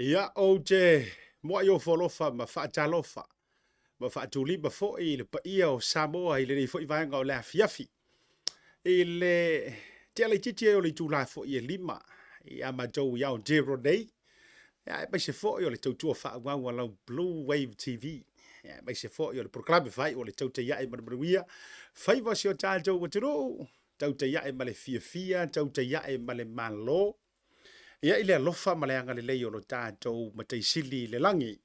Ia, ou te muai ofo alofa ma faatalofa ma faatulima foi i le paia o Samoa i lenei foi vaega o le afiafi. I le tea laitiiti ai o le itula foi e 5 ia matou i Aotearoa nei, ia, aemaise foi o le tautua faaauau a lau Blue Wave TV, ia, aemaise foi o le polokalame faaiu o le Tautai Ae ma le Manuia, faiva o si o tatou atunuu, tautai ae ma le fiafia, tautai ae ma le malo. Ia i le alofa ma le agalelei o lo tatou Matai Sili i le lagi.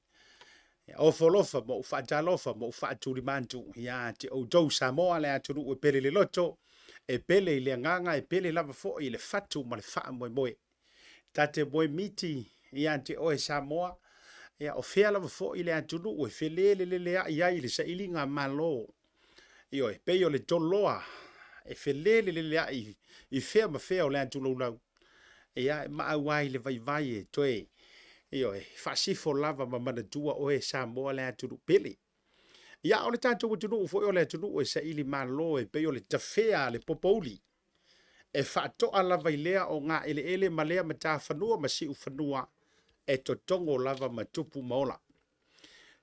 Ia ofo alofa ma ou faatalofa ma ou faatulima atu ia te outou Samoa le atunuu e pele i le loto, e pele i le agaga, e pele lava foi i le fatu ma le faamoemoe. Ta te moe miti ia te oe Samoa, ia o fea lava foi le atunuu e feleleleleai ai i le sailiga Malo. Ioe, pei o le toloa e feleleleleai i fea ma fea o le atulaulau. Ia, e maau ai le vaivai e toe, ioe, faasifo lava ma manatua oe Samoa le atunuu pele. Ia, o le tatou atunuu foi o le atunuu e saili malo e pei o le tafea a le popouli. E faatoa lava i lea o gaeleele ma lea matafanua ma siufanua e totogo lava ma tupu ma ola.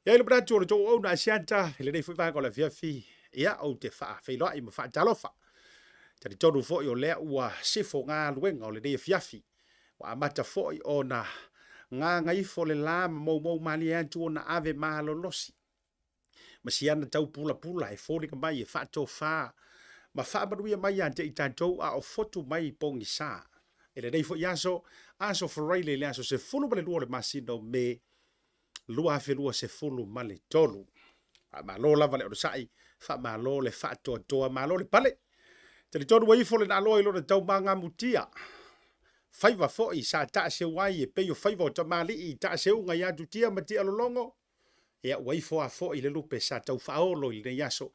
E i ai le manatu o le tou auauna Asiata i lenei foi vaega o le afiafi, ia, ou te faafeiloai ma faatalofa. Talitonu foi o lea ua sifo galuega o lenei afiafi. Ua amata foi ona gagaifo le la ma moumou malie atu ona ave malolosi ma siana tau pulapula e foliga mai e faatofa ma faamanuia mai ia te i tatou a o fotu mai pogisa. I lenei foi aso, aso Faraile i le aso 12 o le masina o Me 2023. Faamalo lava le onosai, faamalo le faatoatoa, malo le pale. Talitonu ua ifo le naaloa i lona taumagamutia. Faiva foi sa taaseu ai e pei o faiva o tamalii i taaseuga ia Tutia ma Tialologo, ia ua ifo a foi le lupe sa tau faaolo i lenei aso,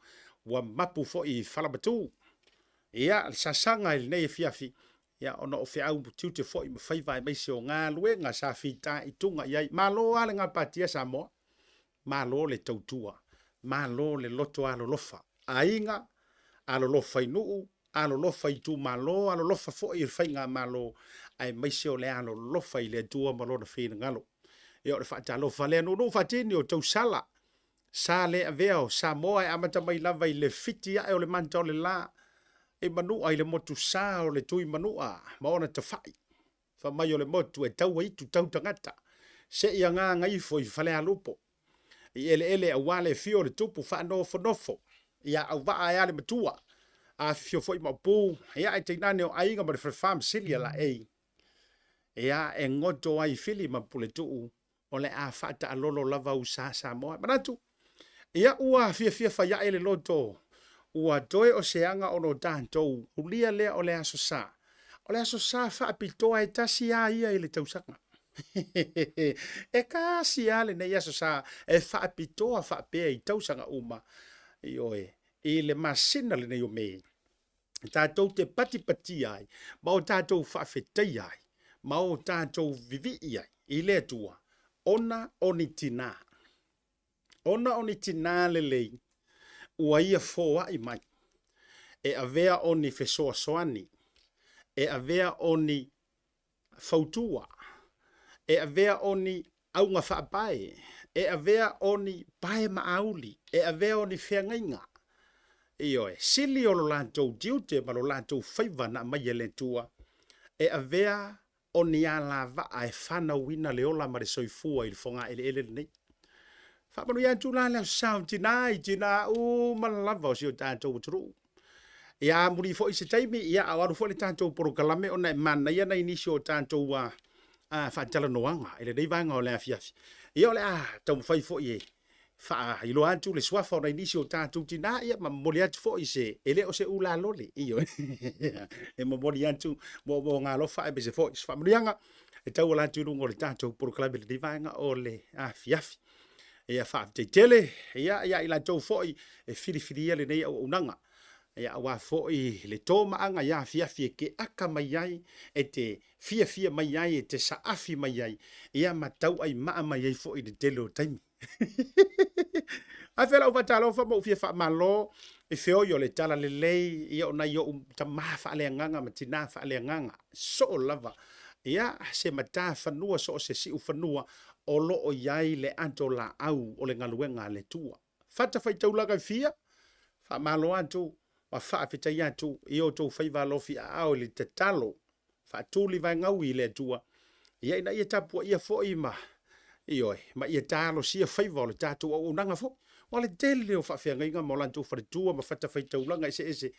ua mapu foi i falamatu. Ia, le sasaga i lenei afiafi, Ia, ona o feau tiute foi ma faiva aemaise o galuega sa fitaituga i ai. Malo lava le gapatia Samoa, malo le tautua, malo le loto alolofa, aiga, alolofa i nuu, alolofa i itumalo, alolofa foi i le faigamalo, aemaise o le alolofa i le Atua ma Lona finagalo. Ia, o le faatalofa lea, nuunuu faatini o tausala Sa le avea o Samoa e amata mai lava i le fiti ae o le manta o le la i Manua i le motu sa o le Tui Manua ma ona tafai. Fa mai o le motu e taua itu tau tagata se i agaga ifo i Falealupo i eleele aua le afio o le tupu faanofonofo ia Auvaa e a le matua afifio foi Maopu ia ae tainane o aiga ma le falefa ma Sili a Laei ia e goto ai Fili ma Puletuu o le a faataalolo lava u sa Samoa. E manatu, ia ua fiafia fai ae le loto, ua toe o se aga ona o tatou aulia lea o le Aso Sa. O le Aso Sa faapitoa e tasi a ia i le tausaga. E tasi a lenei Aso Sa e faapitoa faapea i tausaga uma, ioe, i le masina lenei o Me. Tatou te patipatia ai ma o tatou faafetaia ai ma o tatou vivii ai i le Atua ona o ni tinā, ona o ni tinā lelei ua ia foai mai, e avea o ni fesoasoani, e avea o ni fautua, e avea o ni auga faapae, e avea o ni pae maauli, e avea o ni feagaiga. Ioe, sili o lo latou tiute ma lo latou faiva na aumai e le Atua, e avea o ni alavaa e fanauina le ola ma le soifua i le fogaeleele lenei. Faamanuia atu la le Aso Sa o Tinā i tinā uma lava o si o tatou atunuu. Ia amuli foi se taimi, ia a o alu foi le tatou polokalame ona e manaia nai nisi o tatou faatalanoaga i lenei vaega o le afiafi. Ia o le a taumafai foi e faailoa atu le suafa o nai nisi o tatou tinā, ia ma momoli atu foi se, e le o se ulalole, ioe, e momoli atu moomooga alofa aemaise foi se faamanuiaga e tauala atu i luga o le tatou polokalame i lenei vaega o le afiafi. Ia faafetai tele ia ia i latou foi e filifilia lenei auaunaga ia aua foi le tomaaga ia afiafi e keaka mai ai, e te fiafia mai ai, e te saafi mai ai, ia ma tauaimaa mai ai foi i le tele o taimi. Ae fea lau faatalofa ma ou fia faamalo i feoi o le talalelei ia o nai ou tama faaleagaga ma tina faaleagaga soo lava. Ia, se matafanua so o se siufanua o lo o i ai le ato laau o le galuega a le Atua. Fatafaitaulaga e fia, faamalo atu ma faafetai atu i outou faiva alofi aao i le tatalo faatulivaegaui i le Atua, ia ina ia tapuaia foi ma, ioe, ma ia talosia faiva o le tatou auaunaga foi. Aua o le tele o faafeagaiga ma o latou faletua ma fatafaitaulaga eseese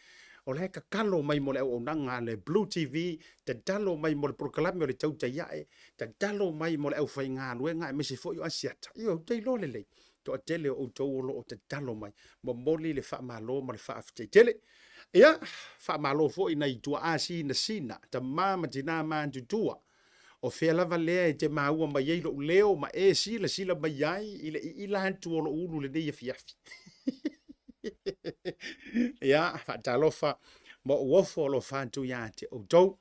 o la e tatalo mai mo le auaunaga a le Blue TV, tatalo mai mo le polokalame o le Tautai Ae, tatalo mai mo le aufaigaluega aemaise foi o Asiata. Ioe, ou te iloa lelei, toatele o outou o lo o tatalo mai, momoli le faamalo ma le faafetai tele. Ia, faamalo foi i nai tuaa sinasina, tama ma tina matutua, o fea lava lea e te maua mai ai lou leo ma e silasila mai ai i le iila atu o lou ulu i lenei afiafi. Ia, faatalofa ma ou ofo alofa atu ia te outou.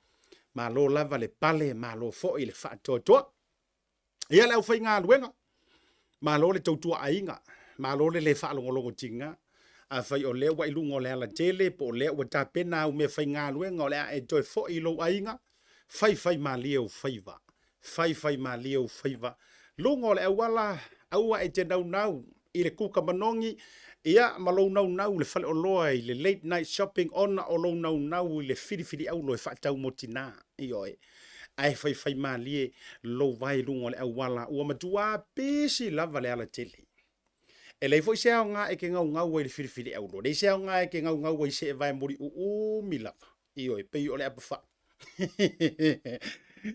Malo lava le pale, malo foi le faatoatoa. Ia le aufaigaluega, malo le tautua aiga, malo le le faalogologo tiga. Afai o lea ua i luga o le alatele po o lea ua tapena au meafaigaluega o le a e toe foi i lou aiga, faifai malie ou faiva, faifai malie ou faiva. Luga o le auala, aua e te naunau i le kuka manogi, ia ma lou naunau i le faleoloa i le late night shopping ona o lou naunau i le filifili aulo e faatau mo tina. Ioe. Ae faifai malie lou vae i luga o le auala, ua matua pisi lava le alatele. E leai foi se aoga e te gaugau ai i le filifili aulo, e leai se aoga e te gaugau ai se e vae moli uumi lava. Ioe, pei o le apefai.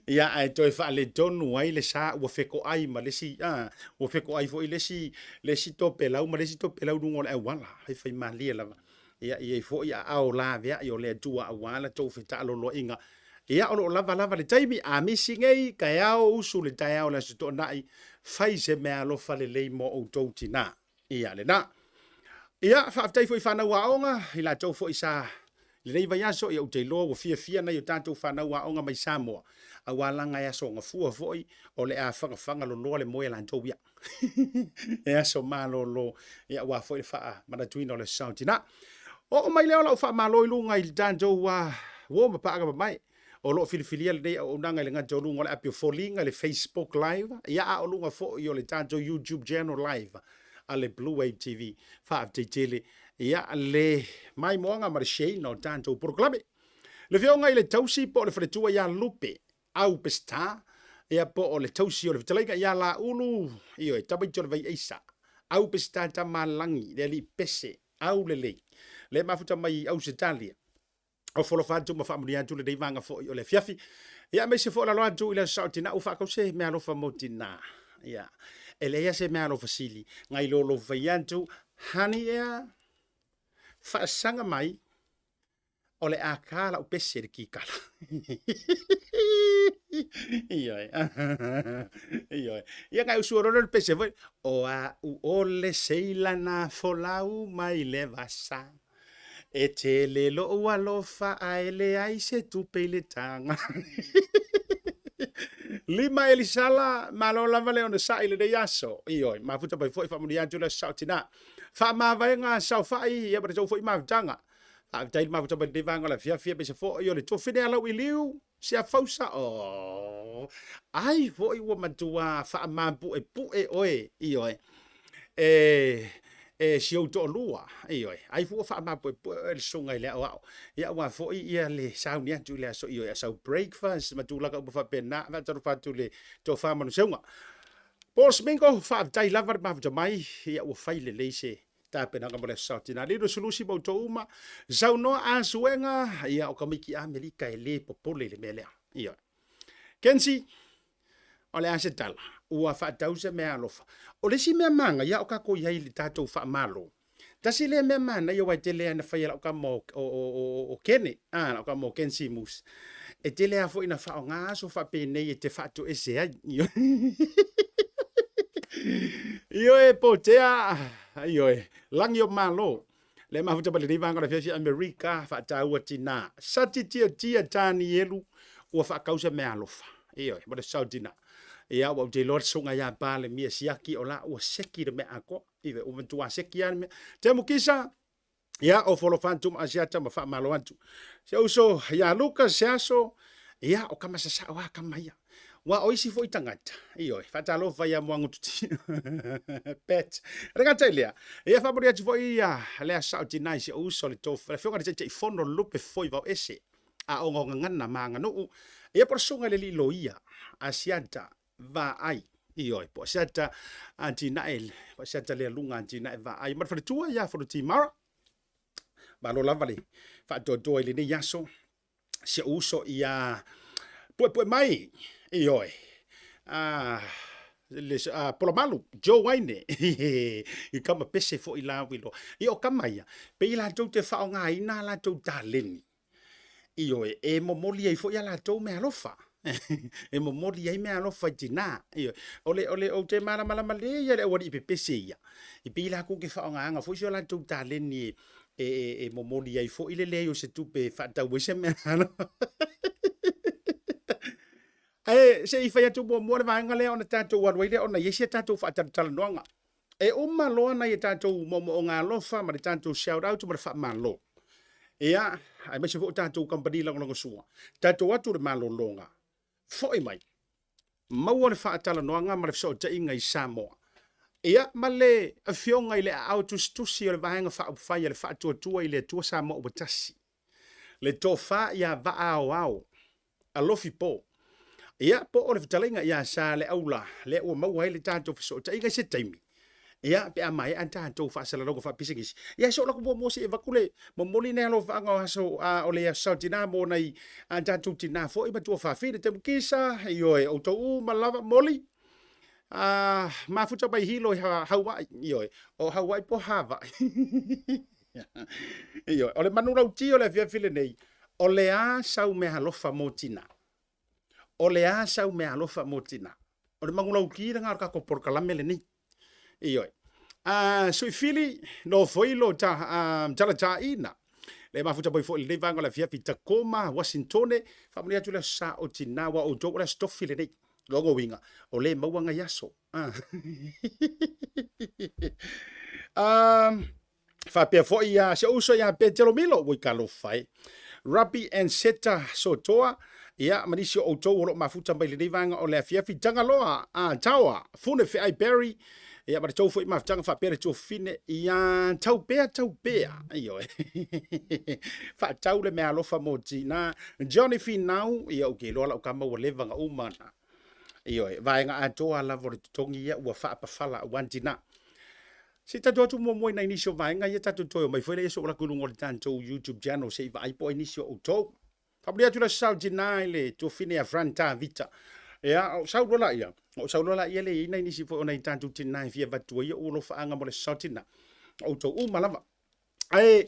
Ia, ae toe faaletonu ai le sa ua fekoai ma le isi, a, ua fekoai foi le isi, le isi topelau ma le isi topelau i luga o le auala. Faifai malie lava. Ia, i ai foi aao laveai o le Atua aua la tou fetaaloloaiga. Ia, o lo o lava lava le taimi, a misi nei, taeao usu le taeao o le Aso Toonai, fai se meaalofa lelei mo outou tina. Ia lena. Ia, faafetai foi i fanau aoga, i latou foi sa lenei vaiaso, ia ou te iloa ua fiafia nai o tatou fanau aoga mai Samoa, aua laga e aso gafua foi, o le a fagafaga loloa le moe a latou ia. E aso malolo, ia aua foi le faamanatuina o le Aso Tina. Oo mai lea o lau faamalo i luga i le tatou uo ma paaga mamae o lo o filifilia lenei auaunaga i le gata o luga o le api o Foliga, le Facebook Live, ia a o luga foi o le tatou YouTube channel live a le Blue Wave TV. Faafetai tele ia le maimoaga ma le shareina o tatou polokalame. Le afioga i le tausi po o le faletua ia Lupe Au Peseta, ia po o le tausi o le fetalaiga ia Laulu, ioe, tamaiti o le Vaiaisa, Au Peseta Tamalagi, le alii pese, au lelei, le mafuta mai i Ausetalia, o folofa atu ma faamanuia atu lenei vaega foi o le afiafi. Ia, aemaise foi o lalo atu i le aso sao tina, ua faatau se meaalofa mo tina. Ia, e leai lava se meaalofa sili, nai lo lou fai atu, honey ea, faasaga mai, o le a kā lau pese i le kikala. Ioe. Ioe. Ia ngai usua loa le pese foi. O a u o le seila na folau mai le vasa. E tele lou alofa ae leai se tupe i le taga. Lima Elisala, malo lava le onosai i lenei aso. Ioe, mafuta mai foi faamanuia atu le aso sao tina. Faamavaega saofai, ia ma le tou foi mafutaga. Faafetai le mafuta mai lenei vaega o le afiafi aemaise foi o le tuafine a Lauiliu, Siafausa. Oh, ai foi ua matua faamampuepue oe, ioe, e, e si ou toalua, ioe, ai foi ua faamampuepue oe le susuga i le aoao. Ia aua foi ia le sauni atu i le aso, ioe, sau breakfast ma tulaga uma faapena. Faatalofa atu i le tofa Manuseuga. Paul Smingo, faafetai lava le mafuta mai, ia ua fai lelei se tapenaga mo le aso sao tina. Lilo sulusi ma outou uma, saunoa a suega, ia o ka miki Amerika e le popole i le mea lea. Ia. Kensi, o le a se tala, ua faatau se mea alofa. O le isi mea manaia o tatou i ai i le tatou faamalo, tasi lea mea manaia aua e tele lava ina fai e lau tama o Kene, a, lau tama o Kensi Moose, e tele lava foi ina faaaoga aso faapenei e te faatoese ai. Ioe, Potea, ioe, lagi o Malo, le mafuta mai lenei vaega o le afiafi Amerika, faataua tina, sa titiatia Tanielu, ua faatau se meaalofa. Ioe, mo le sao tina. Ia, ua ou te iloa le susuga ia Palemia Siaki o la ua seki le mea atoa. Ioe, ua matua seki lava le mea. Temu Kisa, ia, o folofa atu ma Asiata ma faamalo atu. Si ou uso ia Lucas se aso, Ia, o kama sasao a kama ia. Ua o isi foi tagata, ioe, faatalofa ia Muagututia. Pet. E le gata i lea, ia faamuli atu foi ia lea sao tina i si ou uso le tofa, le afioga i le Taitaifono Lupe Foi Vaoese, Aoga o Gagana ma Aganuu, ia po o le susuga i le alii loia, Asiata Vaai, ioe, po o Asiata Atinae, po o Asiata Lealuga Atinae Vaai, ma le faletua ia Fonoti Mara. Malo lava le faatoatoa i lenei aso. Si ou uso ia puepue mai, ioe, le Polamalu, Joe Waine, i kama pese foi la ui loa. Ia o kama ia, pei latou te faaaogaina a latou taleni, ioe, e momoli ai foi a latou meaalofa. E momoli ai meaalofa i tina. Ioe, o le, ou te malamalama lelei ia i le aualii pepese ia, e pei latou te faaaogaina foi si o latou taleni e momoli ai foi le leai o se tupe e faatau ai se mea. Ae se i fai atu muamua le vaega lea ona tatou alu ai lea ona i ai si a tatou faatalatalanoaga. E uma loa nai a tatou moomooga alofa ma le tatou shout out ma le faamalo. Ia, aemaise foi o tatou kamupani lagolagosua. Tatou atu le malologa, foi mai, maua le faatalanoaga ma le fesootaiga i Samoa. Ia, ma le Afioga i le Aao Tusitusi o le Vaega Faaupufai a le Faatuatua i le Atua Samoa ua Tasi, le Tofa ia Vaaoao Alofi Po. Ia, po o le fetalaiga ia Saleaula lea ua maua ai le tatou fesootaiga i se taimi. Ia, pe a maea tatou faasalalauga faapisinisi. Ia, se o laku muamua se i avatu le momoli nai alofaaga o aso, a, o le aso Sa o Tina mo nai a tatou tina foi ma tuafafine Temukisa, ioe, outou uma lava, moli, a, mafuta mai Hilo i Hauaʻi, ioe, o Hauaʻi po o Havaʻi. Ioe, o le manulauti o le afiafi lenei, o le a sau meaalofa mo tina? O le a sau meaalofa mo tina? O le manulauti lena o le tatou polokalame lenei. Ioe. A, Suifili, Nofoilo, ta, a, Talataina, le mafuta mai foi i lenei vaega o le afiafi, Tacoma, Wasintone, faamanuia atu le aso sa o tina, aua o outou o le aso tofi lenei. Lona uiga, o le maua nai aso. Ah. Faapea foi ia si ou uso ia Petelo Milo, ui talofa e. Rugby and Seta Sotoa, ia ma nisi o outou o lo o mafuta mai lenei vaega o le afiafi, Tagaloa, a Taoa, Fune Feai Barry, ia ma le tou foi mafutaga faapea le tuafafine, ia tau pea, tau pea, ioe. Faatau le meaalofa mo tina, Johnny Finau, ia ou te iloa lau tama ua leva na uma na. Ioe, vaega atoa lava o le totogi ia ua faapafala aua ni tina. Se i tatou atu muamua i nai nisi o vaega ia tatou toe omai foi lea soo atu i luga o le tatou YouTube channel se i vaai po o ai nisi o outou. Faamanuia atu le sau tina i le tuafine ia Fran Tavita. Ia, o sau loa laia, o sau loa laia le i ai nai nisi foi o nai tatou tina e fia avatu ai ou alofaaga mo le sau tina. O outou uma lava. Ae,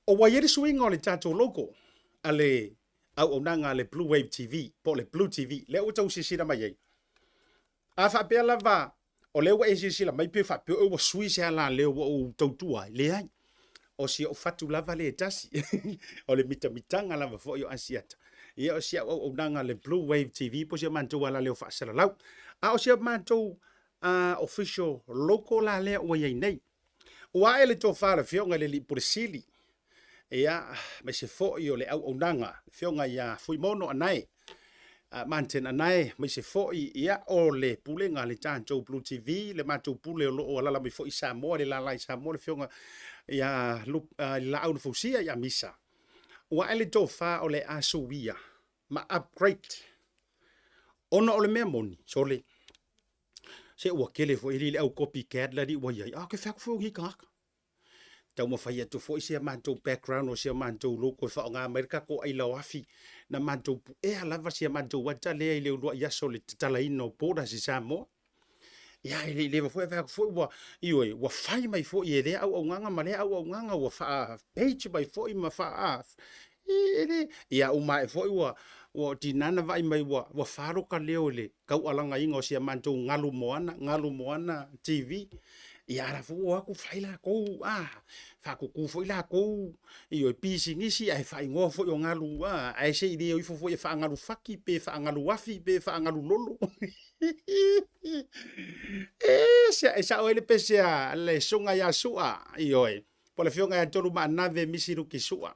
o ua i ai le suiga o le tatou logo a le auaunaga a le Blue Wave TV, po o le Blue TV, lea ua tau silasila mai ai. A faapea lava o lea ua e silasila mai pe faapea ua sui se alaleo ua ou tautua ai, leai. O si ou fatu lava lea e tasi. O le mitamitaga lava foi o Asiata. Ia o si au auaunaga le Blue Wave TV po o si a matou alaleo faasalalau. A o si a matou official logo la lea ua i ai nei. Ua ae le tofa a le Afioga i le Alii Pule Sili, ia, aemaise foi o le auaunaga, le Afioga ia Fuimono Anae, Martin Anae, aemaise foi, ia, o le pulega a le tatou Blue TV, le matou pule o lo o alaala mai foi i Samoa, le lala i Samoa, le Afioga ia Laau na Fausia ia Misa. Ua ae le tofa o le a suia ma upgrade ona o le mea moni, sole, Se ua tele foi alii le au copycat la alii ua i ai, a ke fai atu foi o nei tagata. Taumafai atu foi si a matou background o si a matou logo e faaaoga mai le tatou aila o afi na matou puea lava si a matou ata lea i le uluai aso o le tatalaina o borders i Samoa. Ia, e le i leva foi ae fai atu foi ua, ioe, ua fai mai foi e lea auaunaga ma lea auaunaga ua faa-page mai foi ma faa, e le, ia uma ae foi ua, ua tiga na vaai mai ua, ua faloka leo i le taualagaina o si a matou Galu Moana, Galu Moana TV. Ia ala foi ua o atu fai latou, a, faatutu foi latou, ioe, pisinisi ae faaigoa foi o galu, a, ae se i le o ifo foi e faagalu fati pe faagalu afi pe faagalu lolo. E, se, e sao ai le pese a le susuga ia Sua, ioe, po o le afioga ia Tolumaanave Misi Luki Sua.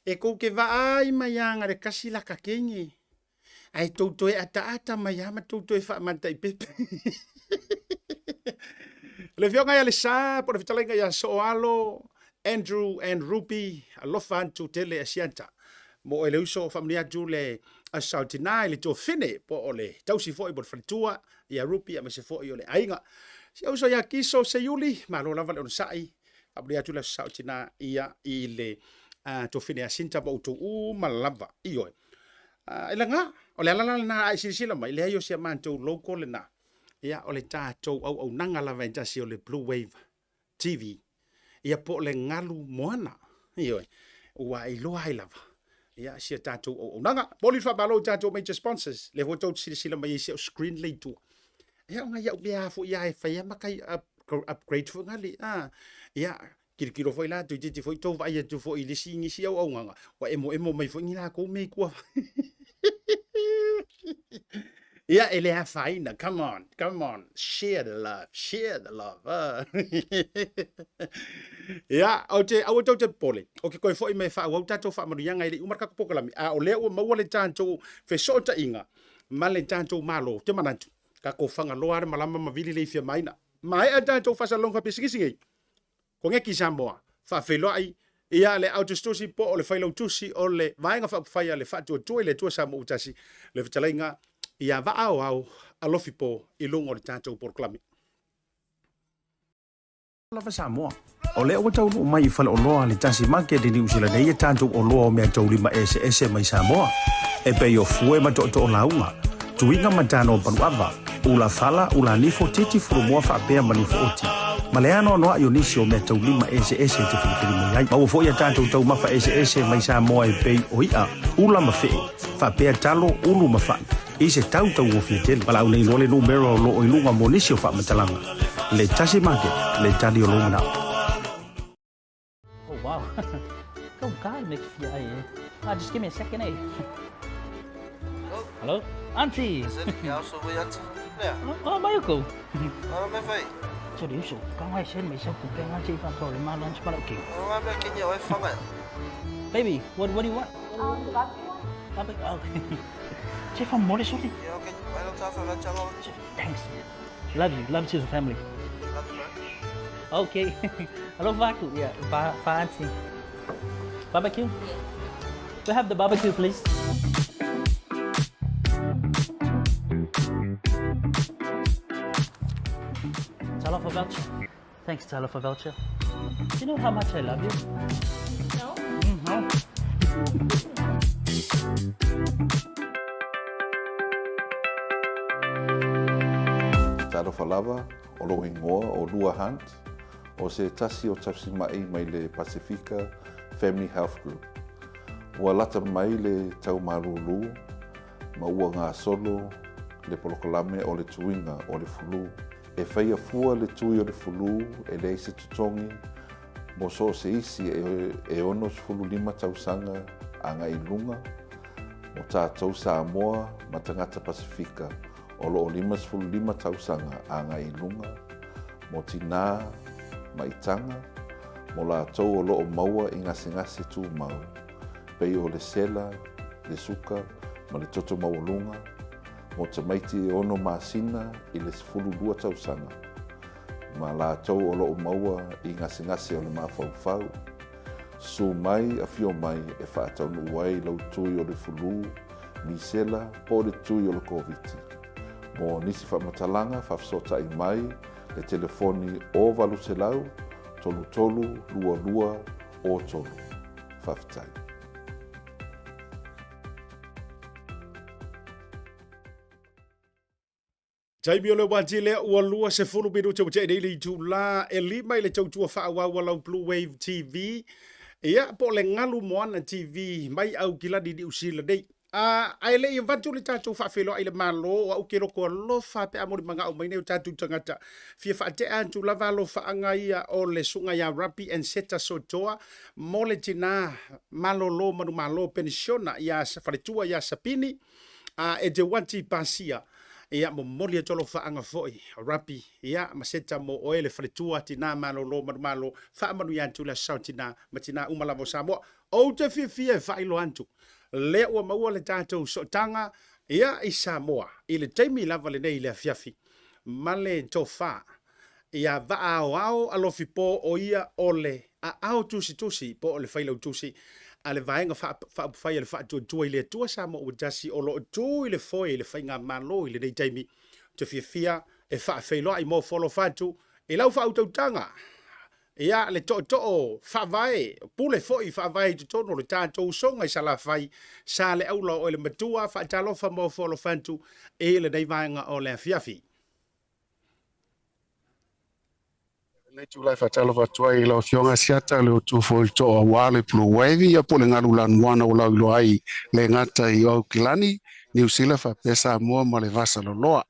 E kou te vaai mai lava na le tasi laka kenge. Ae tou toe ataata mai lava ma tou toe faamataipepe. Le afioga ia Lesa po o le fetalaiga ia Sooalo, Andrew and Ruby, alofa atu tele Asiata. Mo oe le uso, faamanuia atu le Aso Saotina i le tuafine po o le tausi foi mo le faletua ia Ruby aemaise foi o le aiga. Si ou uso ia Kiso Seiuli, malo lava le onosai, faamanuia atu le Aso Saotina ia i le tuafine ia Sinta ma outou uma lava. Ioe. E laga, o le ala la lena a e silasila mai, leai o si a matou logo lena. Ia, o le tatou auaunaga lava e tasi o le Blue Wave TV, ia po o le galu moana. Ioe, ua iloa ai lava ia si a tatou auaunaga. Momoli le faamalo i tatou major sponsors, lea foi tou te silasila mai ai i si au screen lea i tua. Ia, o nai au mea foi lava e fai lava ma kai upgrade foi ngali. Ah, ia, tilotilo foi la, toeitiiti foi tou vaai atu foi i le isi nisi auaunaga, ua emoemo mai foi ni latou mea i tua. Ia, e le afaina, come on, come on, share the love, share the love. Ah. Ia, ou te, aua tou te popole, ou te toe foi mai e faaauau tatou faamanuiaga e le i uma le tatou polokalame, a o lea ua maua le tatou fesootaiga ma le tatou Malo, ou te manatu, tatou Fagaloa lava le malama ma vili le i fiamaina. Maea tatou faasalalauga faapisikisi nei, Koneki Samoa, faafeiloai ia le autusitusi po o le failautusi o le Vaega Faaupufai a le Faatuatua i le Atua Samoa ua Tasi, le fetalaiga ia Vaaoao Alofi Po i luga o le tatou polokalame. Lava Samoa. O lea ua taunuu mai i faleoloa a le Tasi Market i Niu Sila nei a tatou oloa o meataulima eseese mai Samoa, e pei o fue ma tootoo lauga, tuiga ma tano o paluava, ula fala, ula nifo, titi, fulumoa faapea ma nifo oti, ma le anoanoai o nisi o meataulima eseese e te filifili mai ai. Maua foi a tatou taumafa eseese mai Samoa e pei o i'a, ula ma fe'e, faapea talo, ulu ma fa'i, i se tau taugofie tele. Valaau nei loa le numera o lo o i luga mo nisi o faamatalaga. Le Tasi Market, le tali o lou mana'o. Oh wow. Kau kai me fia ai eh. Ah, just give me a second eh. Hello? Auntie. Ya so we auntie. Yeah. Oh, mai ko. Oh, me fai. So di uso, kau ngai sen mai sa ku penga chi pa ko le ma lunch pa ki. Oh, me ke ni oi fanga. Baby, what do you want? Barbecue. Barbecue. Okay. Che fa more sorry. Yeah, okay. I don't have a lunch. Thanks. Love you. Love to the family. Love you, bro. Okay. Hello, Vaku. Yeah, va, va auntie. Barbecue? Yes. We have the barbecue, please. Talofa voucher. Thanks, Talofa voucher. Do you know how much I love you? No. No. Talofa lava, o lou ingoa o Lua Hunt, o se tasi o tausimaʻi mai le Pasifika Family Health Group. Ua lata mai le tau malūlū ma ua gasolo le polokalame o le tuiga o le fulu. E faia fua le tui o le fulu e leai se totogi mo so o se isi e 65 tausaga agai i luga, mo tatou Samoa ma tagata Pasifika o lo o 55 tausaga agai i luga, mo tinā ma itaga, mo latou o lo o maua i gasegase tumau, pei o le sela, le suka ma le toto maualuga, mo tamaiti e ono masina i le 12 tausaga, ma latou o lo o maua i gasegase o le mafaufau. Susu mai, afio mai e faataunuu ai lau tui o le fulu, misela, po o le tui o le Koviti. Mo nisi faamatalaga, faafesootai mai le telefoni o 800 33 22 o 3. Faafetai. Taimi o le wati lea ua 20 minute ua tea nei le itula e lima i le tautua faaauau a lau Blue Wave TV. Ia, po o le Galu Moana TV mai Aukilani Niu Sila nei. A, ae le i avatu le tatou faafeiloai i le Malo, o au ke loko alofa pe a molimagao mai nei o tatou tagata. Fia faatea atu lava alofaaga ia o le susuga ia Rapi and Seta Sotoa mo le tinā malolo manumalo penisiona ia faletua ia Sapini a e te wati pasia ia momoli atu alofaaga foi Rapi ia ma Seta mo oe le faletua tinā malolo manumalo faamanuia atu le aso sao tinā ma tinā uma lava o Samoa. Ou te fiafia e faailoa atu lea ua maua le tatou sootaga Ia, i Samoa, i le taimi lava lenei i le afiafi, ma le tofa, ia Vaaoao Alofi Po o ia o le aao tusitusi po o le failautusi a le Vaega Faaupufai a le Faatuatua i le Atua Samoa ua Tasi o lo o tu i le foe i le Faigamalo i lenei taimi. Ou te fiafia e faafeiloai mo foalofa atu i lau faautautaga ia le tootoo faavae, pule foi faavae i totonu o le tatou usoga i Salafai, Saleaula o oe le matua, faatalofa mo foalofa atu i lenei vaega o le afiafi. Lenei itula e faatalofa atu ai i lau Afioga Asiata le utu foi i le too aua le Blue Wave ia po o le galu lanuana ua lauiloa ai le gata i Aukilani, Niu Sila faapea Samoa ma le Vasa Loloa.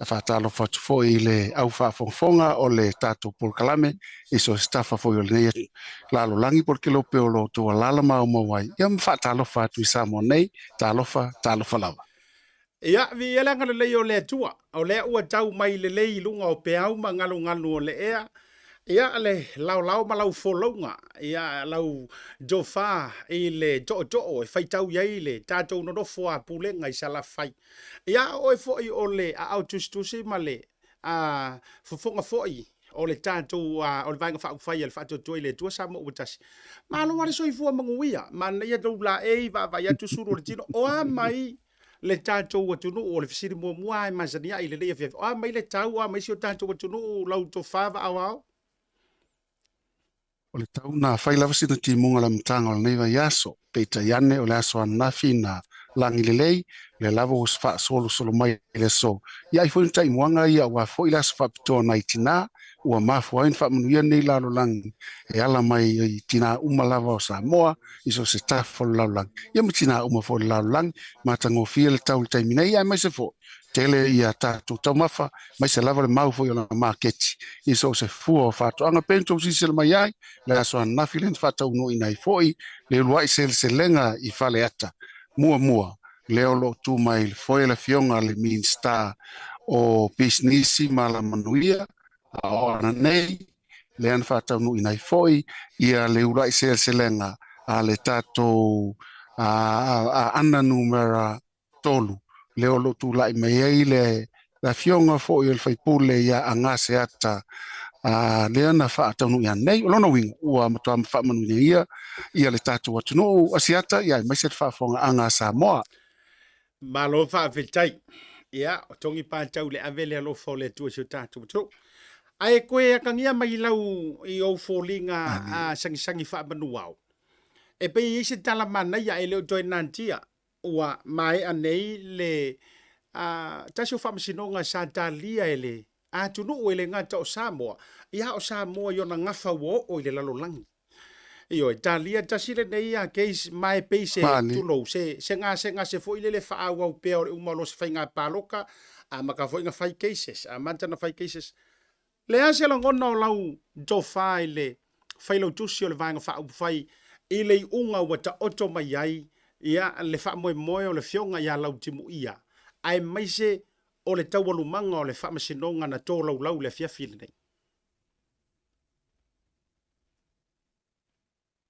E faatalofa atu foi i le au faafogafoga o le tatou polokalame i so o se tafa foi o lenei lalolagi po o le kelope o lo outou alaala maumau ai. Ia ma faatalofa atu i Samoa nei, talofa, talofa lava. Ia, viia le agalelei o le Atua, o lea ua tau mai lelei i luga o peau ma galugalu o le ea, ia, le laolao ma lau folauga, ia, lau tofa i le tootoo e faitau i ai le tatou nonofo a pulega i Salafai. Ia, o oe foi o le aao tusitusi ma le a fofoga foi o le tatou o le Vaega Faaupufai a le Faatuatua i le Atua Samoa ua Tasi. Malo lava le soifua manuia, manaia lou laei vaavaai atu sulu o le tino, o a mai le tatou atunuu, o le fesili muamua lava e masani ai i lenei afiafi, o a mai le tau, o a mai si o tatou atunuu, lau tofa vaaoao? O le tau na fai lava sina timuga i le amataga o lenei vaiaso, peitai ane o le aso ananafi na lagi lelei, o lea lava ua faasolosolo mai i le aso. Ia ai foi ni taimuaga ia aua foi le aso faapitoa nai tina, ua mafua ai ona faamanuia lenei lalolagi e ala mai i tina uma lava o Samoa i so o se tafa o le lalolagi, ia ma tina uma foi o le lalolagi. Matagofie le tau i le taimi nei, aemaise foi tele ia tatou taumafa, aemaise lava le mau foi o le maketi i so o se fua o faatoaga. Pei ona tou silasila mai ai, le aso ananafi lea na faataunuuina ai foi le uluai seleselega i Faleata muamua, lea o lo o tu mai i le foe le Afioga i le Minisita o Pisinisi ma Alamanuia, a o ananei, lea na faataunuuina ai foi ia le uluai seleselega a le tatou Aana Numera 3, lea o lo o tulai mai ai le Afioga foi o le Faipule ia Agaseata, lea na faataunuuina nei. O lona uiga, ua matua faamanuia ia le tatou atunuu Asiata, ia aemaise le faafofogaaga a Samoa. Malo faafetai. Ia, o togi patau le ave le alofa o le Atua i si o tatou atunuu. Ae koe akagia mai lau i ou foliga a sagisagi faamanuao. E pei e i ai se tala manaia e le o toe natia ua maea nei le tasi o faamasinoga sa talia e le atunuu e le gata o Samoa, ia o Samoa i ona gafa ua oo i le lalolagi. Ioe, talia tasi lenei a case ma e pei se tulou, se, se gasegase foi lele faaauau pea o le uma o lo se faiga paloka, amata foi na fai cases, amata na fai cases. Le a se lagona o lau tofa i le Failautusi o le Vaega Faaupufai i le iuga ua taoto mai ai ia le faamoemoe o le Afioga ia Lautimuia aemaise o le taualumaga o le faamasinoga na tolaulau i le afiafi lenei?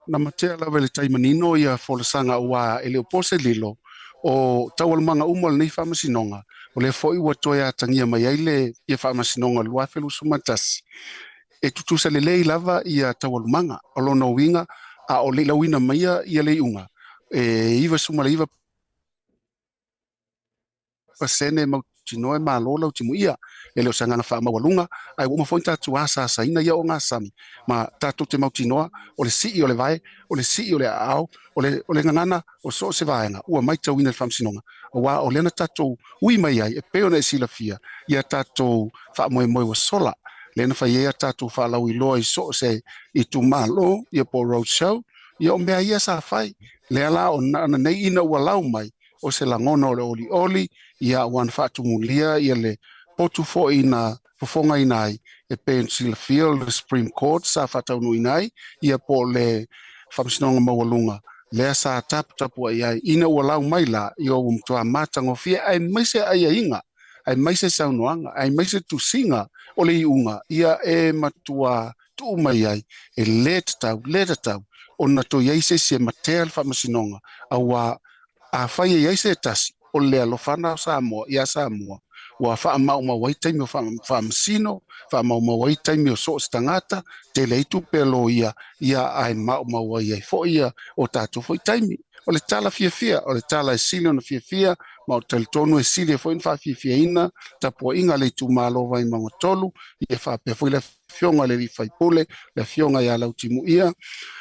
Na matea lava i le tai manino ia folasaga aua e le o po se lilo o taualumaga uma o lenei faamasinoga, o lea foi ua toe atagia mai ai le ia faamasinoga o le 2021, e tutusa lelei lava ia taualumaga. O lona uiga, a o le i lauina maia ia le iuga, e 99 pasene mautinoa e malo lau timuia. E le o se agaga faamaualuga, ae ua uma foi ona tatou asaasaina ia ogasami, ma tatou te mautinoa o le sii o le vae, o le sii o le aao, o le, o le gagana o so o se vaega ua matauina i le Faamasinoga, aua o lea na tatou ui mai ai e pei ona e silafia ia tatou faamoemoe ua sola, lea na fai ai a tatou faalauiloa i so o se itumalo, ia po o road show, ia o mea ia sa fai. Lea la o nei ina ua lau mai, o se lagona o le olioli, ia ua na faatumulia ia le potu foi na fofogaina ai e pei ona silafia o le Supreme Court sa faataunuuina ai ia po o le Faamasinoga Maualuga lea sa taputapuai ai ina ua lau mai la ia ua matua matagofie aemaise aiaiga aemaise saunoaga aemaise tusiga o le iuga ia e matua tuu mai ai e le tatau le tatau ona toe i ai se isi e matea le Faamasinoga aua Afai e i ai se tasi, O le alofa lena o Samoa ia Samoa ua faamaumau ai taimi o faamasino, faamaumau ai taimi o so o se tagata, tele ai tupe a loia, ia ae maumau ai ai foi ia o tatou foi taimi. O le tala fiafia, o le tala e sili ona fiafia, ma ou te talitonu e sili ai foi ona faafiafiaina tapuaiga a le itumalo o Vaimauga 3, ia faapea foi le Afioga i le sui usufono, le Afioga ia Lautimuia,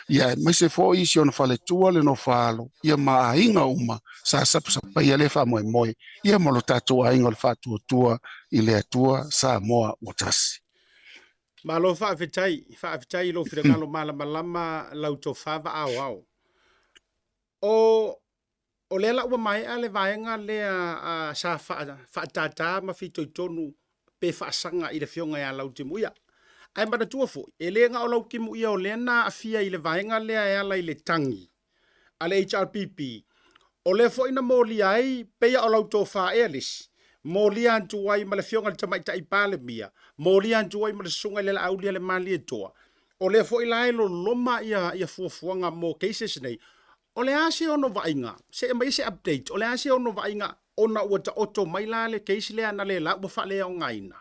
ia aemaise foi si ona faletua le nofo-a-alo, ia ma aiga uma sa sapasapaia lea faamoemoe, ia ma lo tatou aiga o le Faatuatua i le Atua Samoa ua tasi. Malo faafetai, faafetai i lou finagalo malamalama lau tofa vaaoao. O o lea la ua maea le vaega lea a, sa faatātā ma fitoitonu pe faasaga i le Afioga ia Lautimuia. Ae manatua foi, e le na o Lautimuia o lea na aafia i le vaega lea e ala i le tagi a le HRPP, o lea foi na molia ai peia o lau tofa ea le isi, molia atu ai ma le Afioga i le Tamaitai Palemia, molia atu ai ma le Susuga i le Laaulialemalietoa. O lea foi la e loloma ia fuafuaga mo cases nei. O le a se ono vaaiga? Se i aumai se update. O le a se ono vaaiga ona ua taoto mai la le case lea na le la ua faaleaogaina?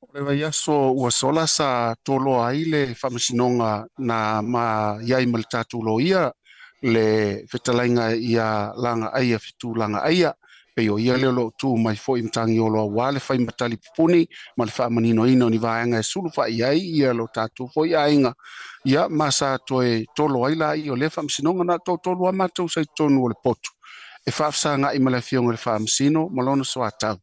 O le vaiaso ua sola sa toloa ai le faamasinoga na ma i ai ma le tatou loia le fetalaiga ia Lagaaia Fetu Lagaaia, pei o ia lea o lo o tu mai foi i Matagiolo aua le fai ma tali pupuni ma le faamaninoina o ni vaega e sulufai ai ia lo tatou foi aiga. Ia ma sa toe tolo ai laia o lea faamasinoga na o toatolu lava matou sa i totonu o le potu e faafesagai ma le Afioga i le Faamasino ma lona soatau.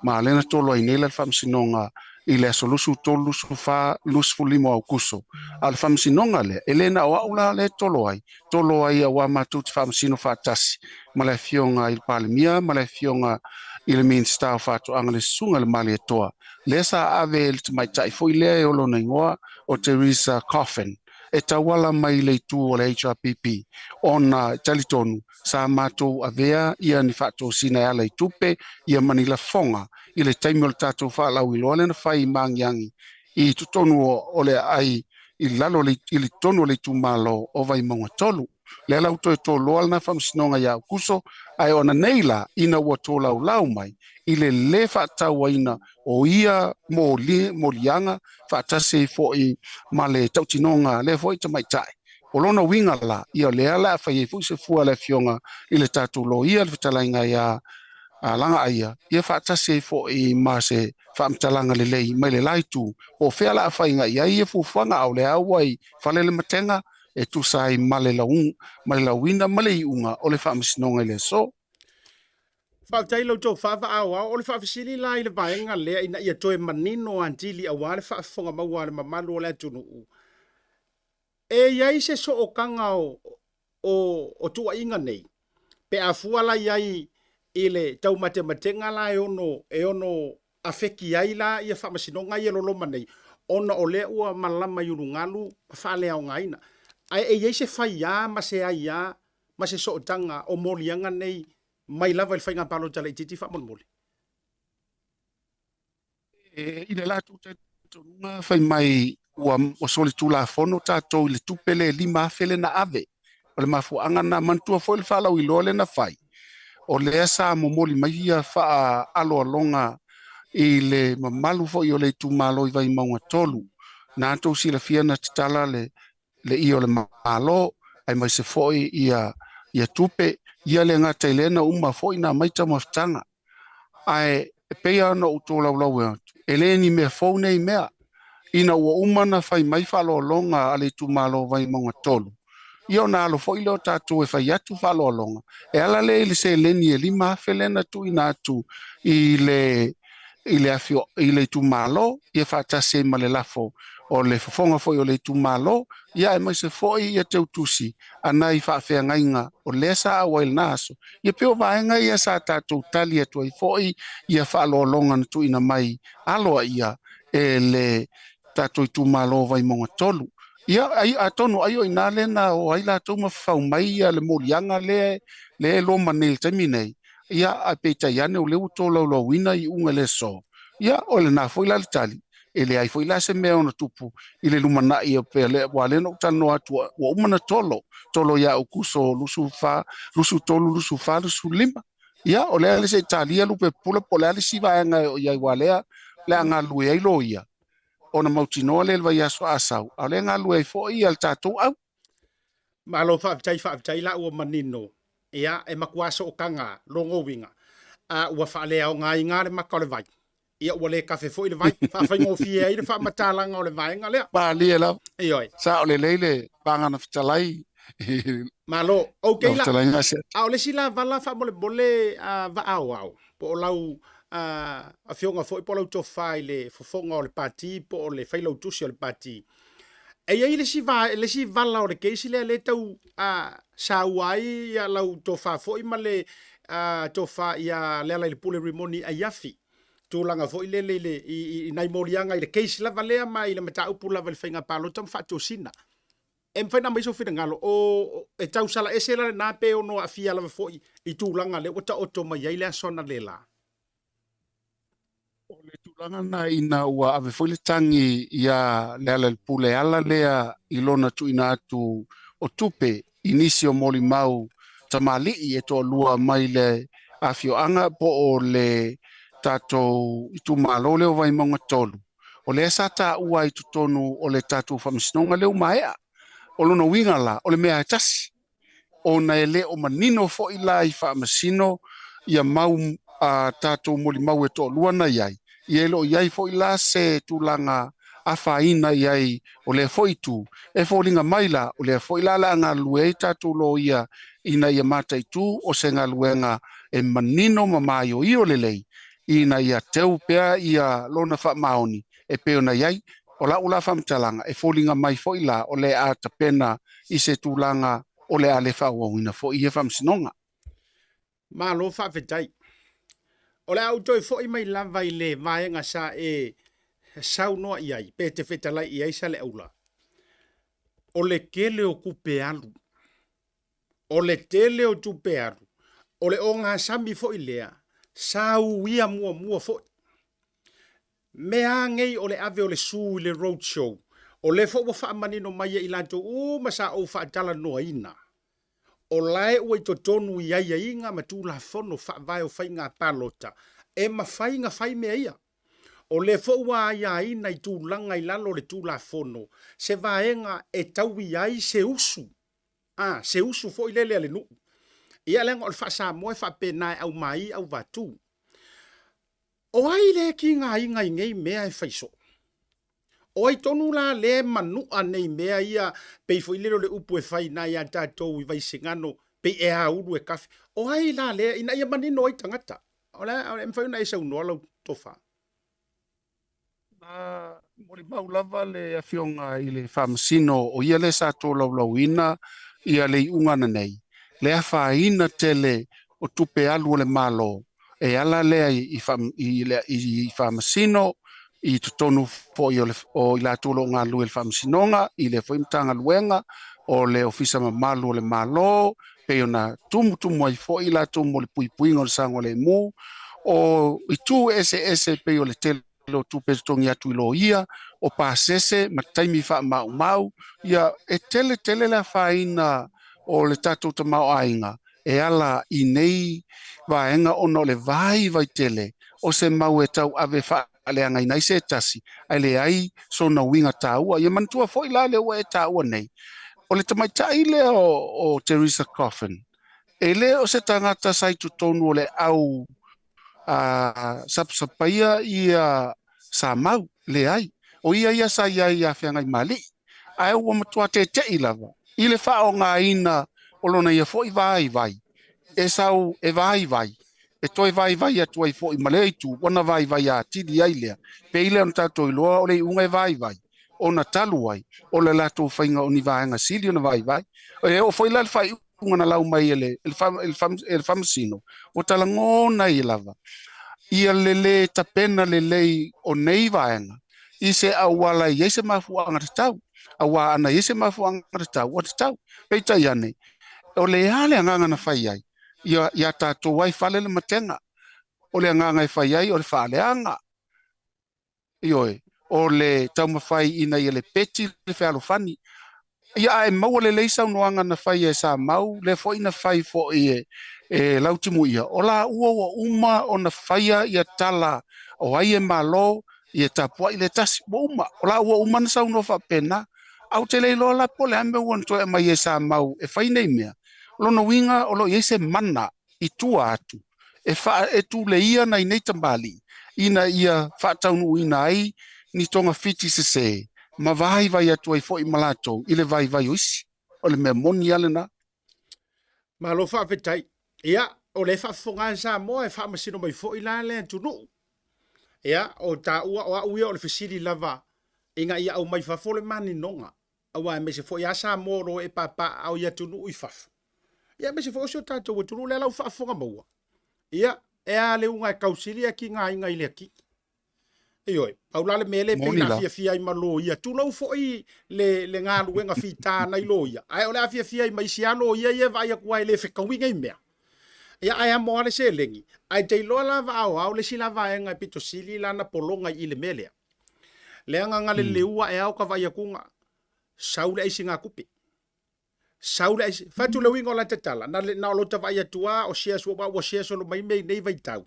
Ma lea na tolo ai nei la le faamasinoga i le aso 23, 24, 25 o Aukuso. A o le faamasinoga lea, e le na o au la lea e tolo ai, tolo ai aua matou te faamasino faatasi ma le Afioga i le Palemia ma le Afioga i le Minisita o Faatoaga le Susuga i le Malietoa, lea sa ave e le tamaitai foi lea e o lona igoa o Teresa Coffin e tauala mai i le itu o le HRPP, ona e talitonu sa matou avea ia ni faatosina e ala i tupe ia ma ni lafoga i le taimi o le tatou faalauiloa lea na fai i Magiagi i totonu o le aai i lalo i le totonu o le itumalo o Vaimauga 3. Lea la ua toe toloa lena faamasinoga ia Aukuso, ae ona nei la ina ua tolaulau mai i le lē faatauaina o ia moliaga faatasi ai foi ma le tautinoga a lea foi tamaitai. O lona uiga la, ia o lea la a fai ai foi se fua a le Afioga i le tatou loia le fetalaiga ia Lagaaia, ia faatasi ai foi ma se faamatalaga lelei mai le la itu, po o fea la a fai i ai ia fuafuaga, a o lea ua i fale le matega e tusa ai ma le lauina ma le iuga o le faamasinoga i le aso. Faafetai lau tofa vaaoao. O le faafesili la i le vaega lea ina ia toe manino atili aua le faafofoga maua a le mamalu o le atunuu, e i ai se sootaga o tuuaiga nei pe a fua la i ai i le taumatematega la e ono afeki ai la ia faamasinoga ia loloma nei, ona o lea ua malama i ulugalu ma faaleaogaina. Ae e i ai se faiā ma se aiā ma se sootaga o moliaga nei mai lava i le faiga palota laitiiti faamolemole? I le latou talitonuga fai mai ua solitulafono tatou i le tupe lea e 5,000 lea na ave. O le mafuaaga lena, manatua foi le faalauiloa lea na fai, o lea sa momoli mai ia faaaloaloga i le mamalu foi o le itumalo i Vaimauga 3. Na tou silafia na tatala le le i o le Malo, aemaise foi ia tupe, ia le gata i lea na uma foi na mai taumafataga. Ae e pei lava ona ou tolaulau atu, e le ni mea fou nei mea. Ina ua uma ona fai mai faaaloaloga a le itumalo o Vaimauga 3, ia ona alo foi lea o tatou e fai atu faaaloaloga, e ala lea i le seleni e 5,000 lea na tuuina atu i le i le afio i le itumalo, ia faatasi ai ma le lafo o le fofoga foi o le itumalo, ia aemaise foi ia teutusi a nai faafeagaiga o lea sa auai i lena aso. Ia pei o vaega ia sa tatou tali atu ai foi ia faaaloaloga na tuuina mai aloaia e le tatou itumalo o Vaimauga 3. Ia, ai, atonu ai o i ina lea na o ai latou ma fafau mai ia le moliaga lea e loma nei i le taimi nei. Ia, ae peitai ane o lea ua tolaulauina iuga i le aso. Ia, o lena foi la le tali. E leai foi la se mea e ono tupu i le lumanai pe lea, aua lea na ou talanoa atu ua uma ona tolo, tolo ia Aukuso 24, 23, 24, 25. Ia, o lea le se i talia lupe pupula po o le a le isi vaega e oo i ai, aua o lea o le a galulue ai loia ona mautinoa lea i le vaiaso a sau, a o lea e galulue ai foi le tatou au. Malo faafetai faafetai la ua manino ia e matua sootaga logo uiga a ua faaleaogaina le maka o le vai ia ua le kafe foi le vai faafaigofie ai le faamatalaga o le vaega lea. Malie lava. Ioe. Sao lelei le pagana fetalai. Malo. Ok la. A o le isi la vala faamolemole a Vaaoao po o lau afioga foi po o lau tofa i le fofoga o le pati po o le failautusi o le pati. E i ai le isi, va, le isi vala o le case lea le tau saua ai ia lau tofa foi ma le tofa ia Lealailepule Rimoni Aiafi. Tulaga foi lele i, le, i, i, i nai moliaga i le case lava lea ma i le mataupu lava i le faiga palota ma faatosina. E mafai ona aumai sou finagalo, o, e tausala ese la lena pe ono aafia lava foi i tulaga lea ua taoto mai ai le aso analeila? O le tulaga lena ina ua ave foi le tagi iā Lealailepule e ala lea i lona tuuina atu o tupe i nisi o molimau tamalii e toalua mai le afioaga po o le tatou itumalo lea o Vaimauga 3, o lea sa taua ai totonu o le tatou faamasinoga lea ua maea. O lona uiga la, o le mea e tasi, ona e le o manino foi la i faamasino ia mau a tatou molimau e toalua na i ai, ia e le o i ai foi la se tulaga afaina i ai o lea foi itu. E foliga mai la, o lea foi la o le a galulue ai tatou loia ina ia mataitu o se galuega e manino ma maioio lelei ina ia teu pea ia lona faamaoni e pei ona i ai. O lau la faamatalaga, e foliga mai foi la o le a tapena i se tulaga o le a le faaauauina foi ia faamasinoga. Malo faafetai. O le a ou toe foi mai lava i le vaega sa e saunoa i ai, pe te fetalai i ai Saleaula. O le tele o tupe alu. O le tele o tupe alu, o le ogasami foi lea, sa uia muamua foi. Mea a nei o le ave o le su i le road show, o lea foi ua faamanino mai e i latou uma sa ou faatalanoaina, o lae ua i totonu i aiaiga ma Tulafono Faavae o Faiga Palota e mafai na fai mea ia. O lea foi ua aiaina i tulaga i lalo o le Tulafono se vaega e taui ai se usu, a, se usu foi lele a le nuu. Ia leaga o le faa-Samoa e faapena e aumai auvatu. O ai lea e tigaina i nei mea e fai soo? O ai tonu la lea e manua nei mea ia pei foi lele o le upu e fai na ia tatou i Vaisigano pei e aulu e kafe. O ai la lea ina ia manino ai tagata? O le a e mafai ona e saunoa lau tofa? Na molimau lava le afioga i le Faamasino o ia lea sa tolaulauina ia le iuga ananei, le afaina tele o tupe alu a le Malo e ala lea i Faamasino, i totonu foi o i latou o lo o galulue i le Faamasinoga, i lea foi Matagaluega o le Ofisa Mamalu o le Malo, pei ona tumutumu ai foi i latou mo le puipuiga o le saogalemu, o itu eseese pei o le tele o tupe totogi atu i loia, o pasese ma taimi faamaumau, ia e tele tele le afaina o le tatou tamaoaiga e ala i nei vaega ona o le vaivai tele o se mau e tauave faaleagaina ai se tasi ae leai sona uiga taua. Ia manatua foi la lea ua e taua nei, o le tamaitai lea o Teresa Coffin, e le o se tagata sa i totonu o le au sapasapaia ia sa mau, leai. O ia ia sa i ai ia Feagaimali'i, ae ua matua tete'i lava i le faaaogaina o lona ia foi vaivai, e sau e vaivai, e toe vaivai atu ai foi ma lea itu, ona vaivai atili ai lea. Pei lea ona tatou iloa o le iuga e vaivai, ona talu ai o le latou faiga o ni vaega sili ona vaivai. E oo foi la le faaiuga na lau mai e le Faamasino, ua talagona ai lava ia le lē tapena lelei o nei vaega i se auala e i ai se mafuaaga tatau, auā ana i ai se mafuaaga tatau, ua tatau. Peitai ane, o le a le agaga na fai ai ia iā tatou ai fale le matega? O le agaga e fai ai o le faaleaga. Ioe. o le taumafai ina ia lepeti le fealofani. Ia a e maua lelei saunoaga na faia e Samau, lea foi na fai foi e e Lautimuia, o laua ua uma ona faia ia tala o ai e malo, ia tapuai le tasi, ua uma. O laua uma na saunoa faapena. Ae ou te le iloa la po o le a le mea ua na toe aumai e Samau e fai nei mea. O lona uiga o lo o i ai se mana i tua atu e faa e tuleia nai nei tamalii ina ia faataunuuina ai ni togafiti sese ma vaivai atu ai foi ma latou i le vaivai o isi. O le mea moni lava lena. Malo faafetai. Ia, o lea e faafofoga lava Samoa e faamasino mai foi la le atunuu. Ia, o taua o au ia o le fesili lava ina ia aumai fafo le maninoga aua aemaise foi lava Samoa o lo o ee papaaao i atunuu i fafo. Ia aemaise foi o si o tatou atunuu lea la ua faafofoga maua. Ia, e a le uga e tausili ae tigaina i le atili. Ioe, pau la le mea lea e pei Moni na la. fiafia ai ma loia, tulou foi le, le galuega fita nai loia, ae o le a fiafia ai ma isi lava loia ia e vaai atu lava e le fetaui nei mea. Ia, ae amo lava le seleni, ae te iloa la vaaoao le isi la vaega e pito sili la na pologa i i le mea lea. Leaga na leleu ae ao ka vaai atuga, sau le aisigatupe. Sau le aisi, fai atu le uiga o lata tala, na, na o lota vaai atu lava o shares ua, ua share solo mai mea i nei vaitau.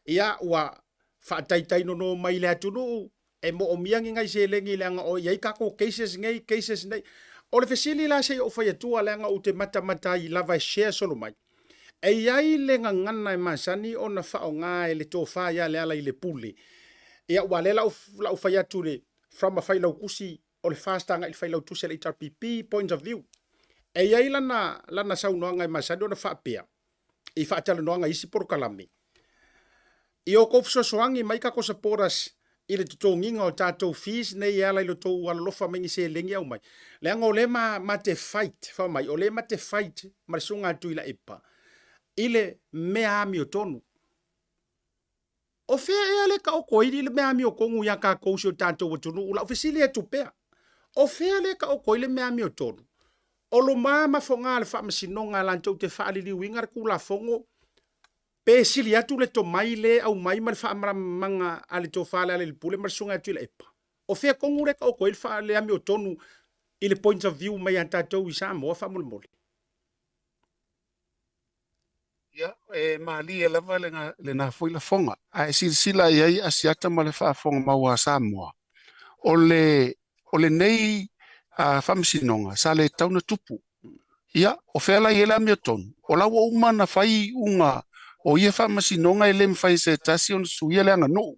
Ia, ua faataitai nono mai i le atunuu, e moomia ni nai seleni leaga o i ai tatou cases nei, cases nei. O le fesili la se i ou fai atua leaga ou te matamata ai lava e share solo mai. E i ai le gagana e masani ona faaaoga e le tofa ia Lealailepule. Ia, ua lea la ou fai atu le from a Failautusi o le FAST agai i le Failautusi a le HRPP point of view. E i ai lana, lana saunoaga e masani ona faapea i faatalanoaga i isi polokalame, I outou fesoasoani mai tatou supporters i le totogiina o tatou fees nei e ala i lo tou alolofa mai ni seleni e aumai, leaga o lea ma, ma te fight, fai mai, o lea ma te fight ma le Susuga a Tuilaepa i le mea amiotonu. O fea ea le taoto ai le mea amiotonu ia tatou si o tatou atunuu? Lau fesili atu pea, o fea le taoto ai le mea amiotonu? O lo ma mafoga a le Faamasinoga latou te faaliliuina le Tulafono pe sili atu le tomai le aumai ma le faamalamalamaga a le Tofa Lealailepule ma le Susuga ia Tuilaepa. O fea tonu le taoto ai le amiotonu i le point of view mai ia tatou i Samoa faamolemole? Ia, e malie lava lena foi lafoga. A e silasila i ai Asiata ma le faafofoga maua a Samoa, o le, o lenei faamasinoga sa le tatau ona tupu. Ia, o fea la i ai le amiotonu? O la ua uma ona fai iuga o ia faamasinoga e le mafai e se tasi ona suia le aganuu.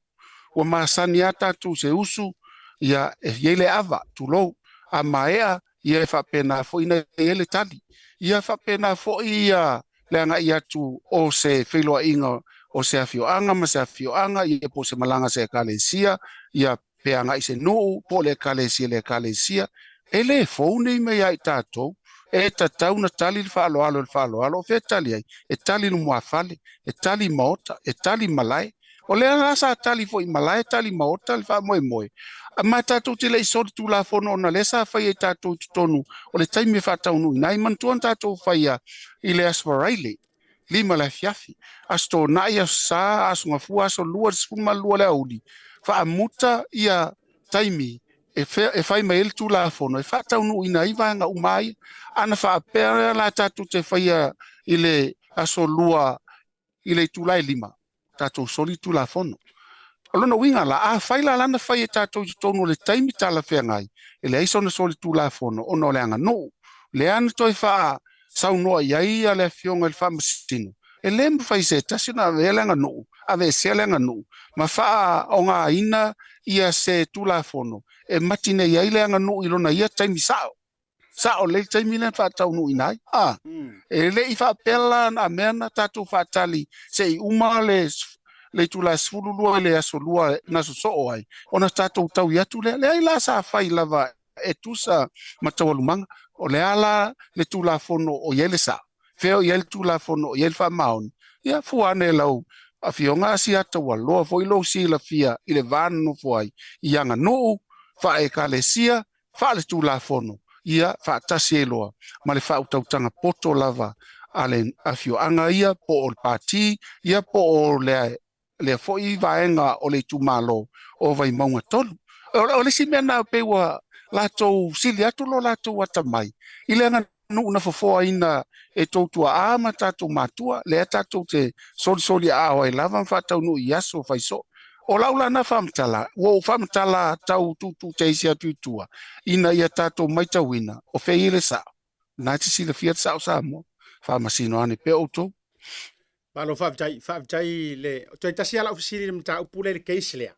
Ua masani lava tatou se usu, ia, e i ai le ava, tulou, a maea, ia e faapena foi ona i ai le tali. Ia faapena foi ia le agai atu o se feiloaiga o se afioaga ma se afioaga, ia po o se malaga a se ekalesia, ia pe agai i se nuu, po o le ekalesia i le ekalesia. E le fou nei mea ia i tatou. E tatau ona tali le faaaloalo i le faaaloalo. O fea e tali ai? E tali i lumuafale, e tali i maota, e tali i malae. O lea la sa tali foi i malae, tali maota le faamoemoe, ma tatou te le i soli Tulafono ona lea sa faia i tatou i totonu o le taimi e faataunuuina ai. Manatua na tatou faia i le Aso Faraile, 5 le afiafi, Aso Toonai, Aso Sa, Aso Gafua, Aso Lua, le 12 le aoauli, faamuta ia taimi e, e fai mai ai le Tulafono e faataunuuina ai vaega uma ia. Ana faapea la tatou te faia i le Aso Lua i le itula e 5, tatou soli Tulafono. O lona uiga la, afai la lana fai e tatou i totonu o le taimi talafeagai, e leai sona soli Tulafono ona o le aganuu. Lea na toe faasaunoa i ai le Afioga i le Faamasino, e le mafai e se tasi ona avea le aganuu, aveesea le aganuu ma faaaogaina ia se Tulafono e matinei ai le aganuu i lona ia taimi sao. Sao lelei le taimi lea na faataunuuina ai. A, e le i faapea la na mea na tatou faatali se i uma le le itula e 12 i le aso 2 na sosoo ai, ona tatou taui atu lea. Leai la sa fai lava e tusa ma taualumaga. O le a la le Tulafono o i ai le sao? Fea o i ai le Tulafono o i ai le faamaoni? Ia, fua ane e lau Afioga Asiata ua loa foi lou silafia i le va nonofo ai i aganuu, faa-Ekalesia, faaletulafono, ia faatasi ai loa ma le faautautaga poto lava a le afioaga ia po o le pati ia po o lea foi vaega o le itumalo o Vaimauga 3. O le isi mea lena pei ua latou sili atu lo latou atamai i le aganuu na fofoaina e tou tuaa ma tatou matua, lea tatou te solisoli aao ai lava ma faataunuu i aso fai soo. O lau la na faamatala, ua ou faamatala tau tuutuuteisi atu i tua, ina ia tatou matauina o fea i le sao. Na te silafia le sao Samoa. Faamasino ane pea outou. Malo faafetai, faafetai le toe tasi lava lau fesili i le mataupu lea i le case lea.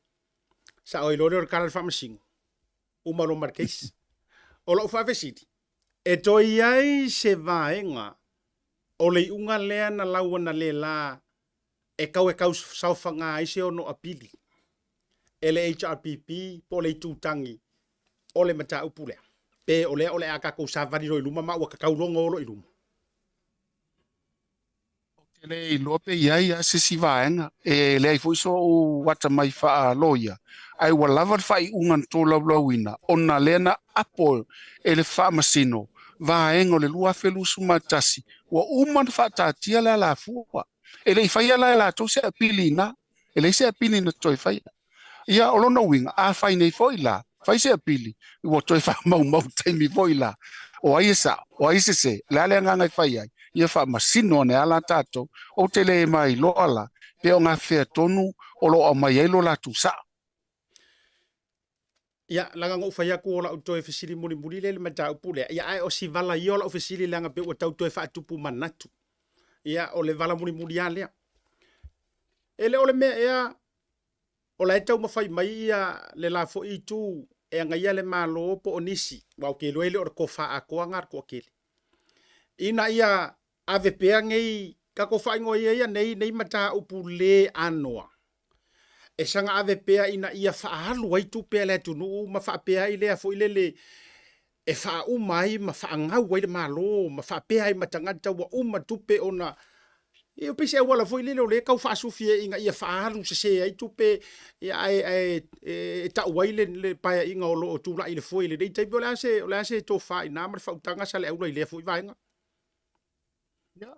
Sao ai loa lea o le tala a le Faamasino, uma loa ma le case. O lau faafesili, e toe i ai se vaega o le iuga lea na lau analeila e tau e tausaofaga ai se ono apili e le HRPP po o le itutagi o le mataupu lea? Pe o lea o le a tatou savali loa i luma ma ua tatau loa ona o loa i luma? Ou te le iloa pe i ai lava se isi vaega. E leai foi so'u atamai faa-loia, ae ua lava le faaiuga na tolaulauina ona lea na apo e le Faamasino vaega o le 2021 ua uma ona faataatia le alafua. E le i faia la e latou se apili i ina. E leai se apili na toe faia. Ia, o lona uiga, a fai nei foi la, fai se apili, ua toe faamaumau taimi foi la. O ai e sao, o ai e sese, o le a le agaga e fai ai, ia faamasino ane lava la tatou. Ou te le mailoa la, pe o gafea tonu o lo o aumai ai lo latou sao. Ia, leaga na ou fai atu o lau toe fesili mulimuli lea i le mataupu lea, ia ae o si vala ia o lau fesili leaga pei ua tau toe faatupu manatu. Ia, o le vala mulimuli lava lea. E le o le mea ea o la e taumafai mai ia le la foi itu e agaia le Malo po o nisi, aua ou te iloa e le o le tofa atoa lena a le toatele, ina ia ave pea nei tatou faaigoa ia ia nei nei mataupu le anoa, e saga ave pea ina ia faaalu ai tupe a le atunuu ma faapea ai lea foi lele e faauma ai ma faagau ai le Malo ma faapea ai ma tagata ua uma tupe ona Ia pei se auala foi lele o lea e tau faasufi ai ina ia faaalu sese ai tupe ia ae ae e tau ai le le paeaiga o lo o tulai i le foe i lenei taimi. O le a se o le a se tofa i ina ma le faautaga Saleaula i lea foi vaega? Ia,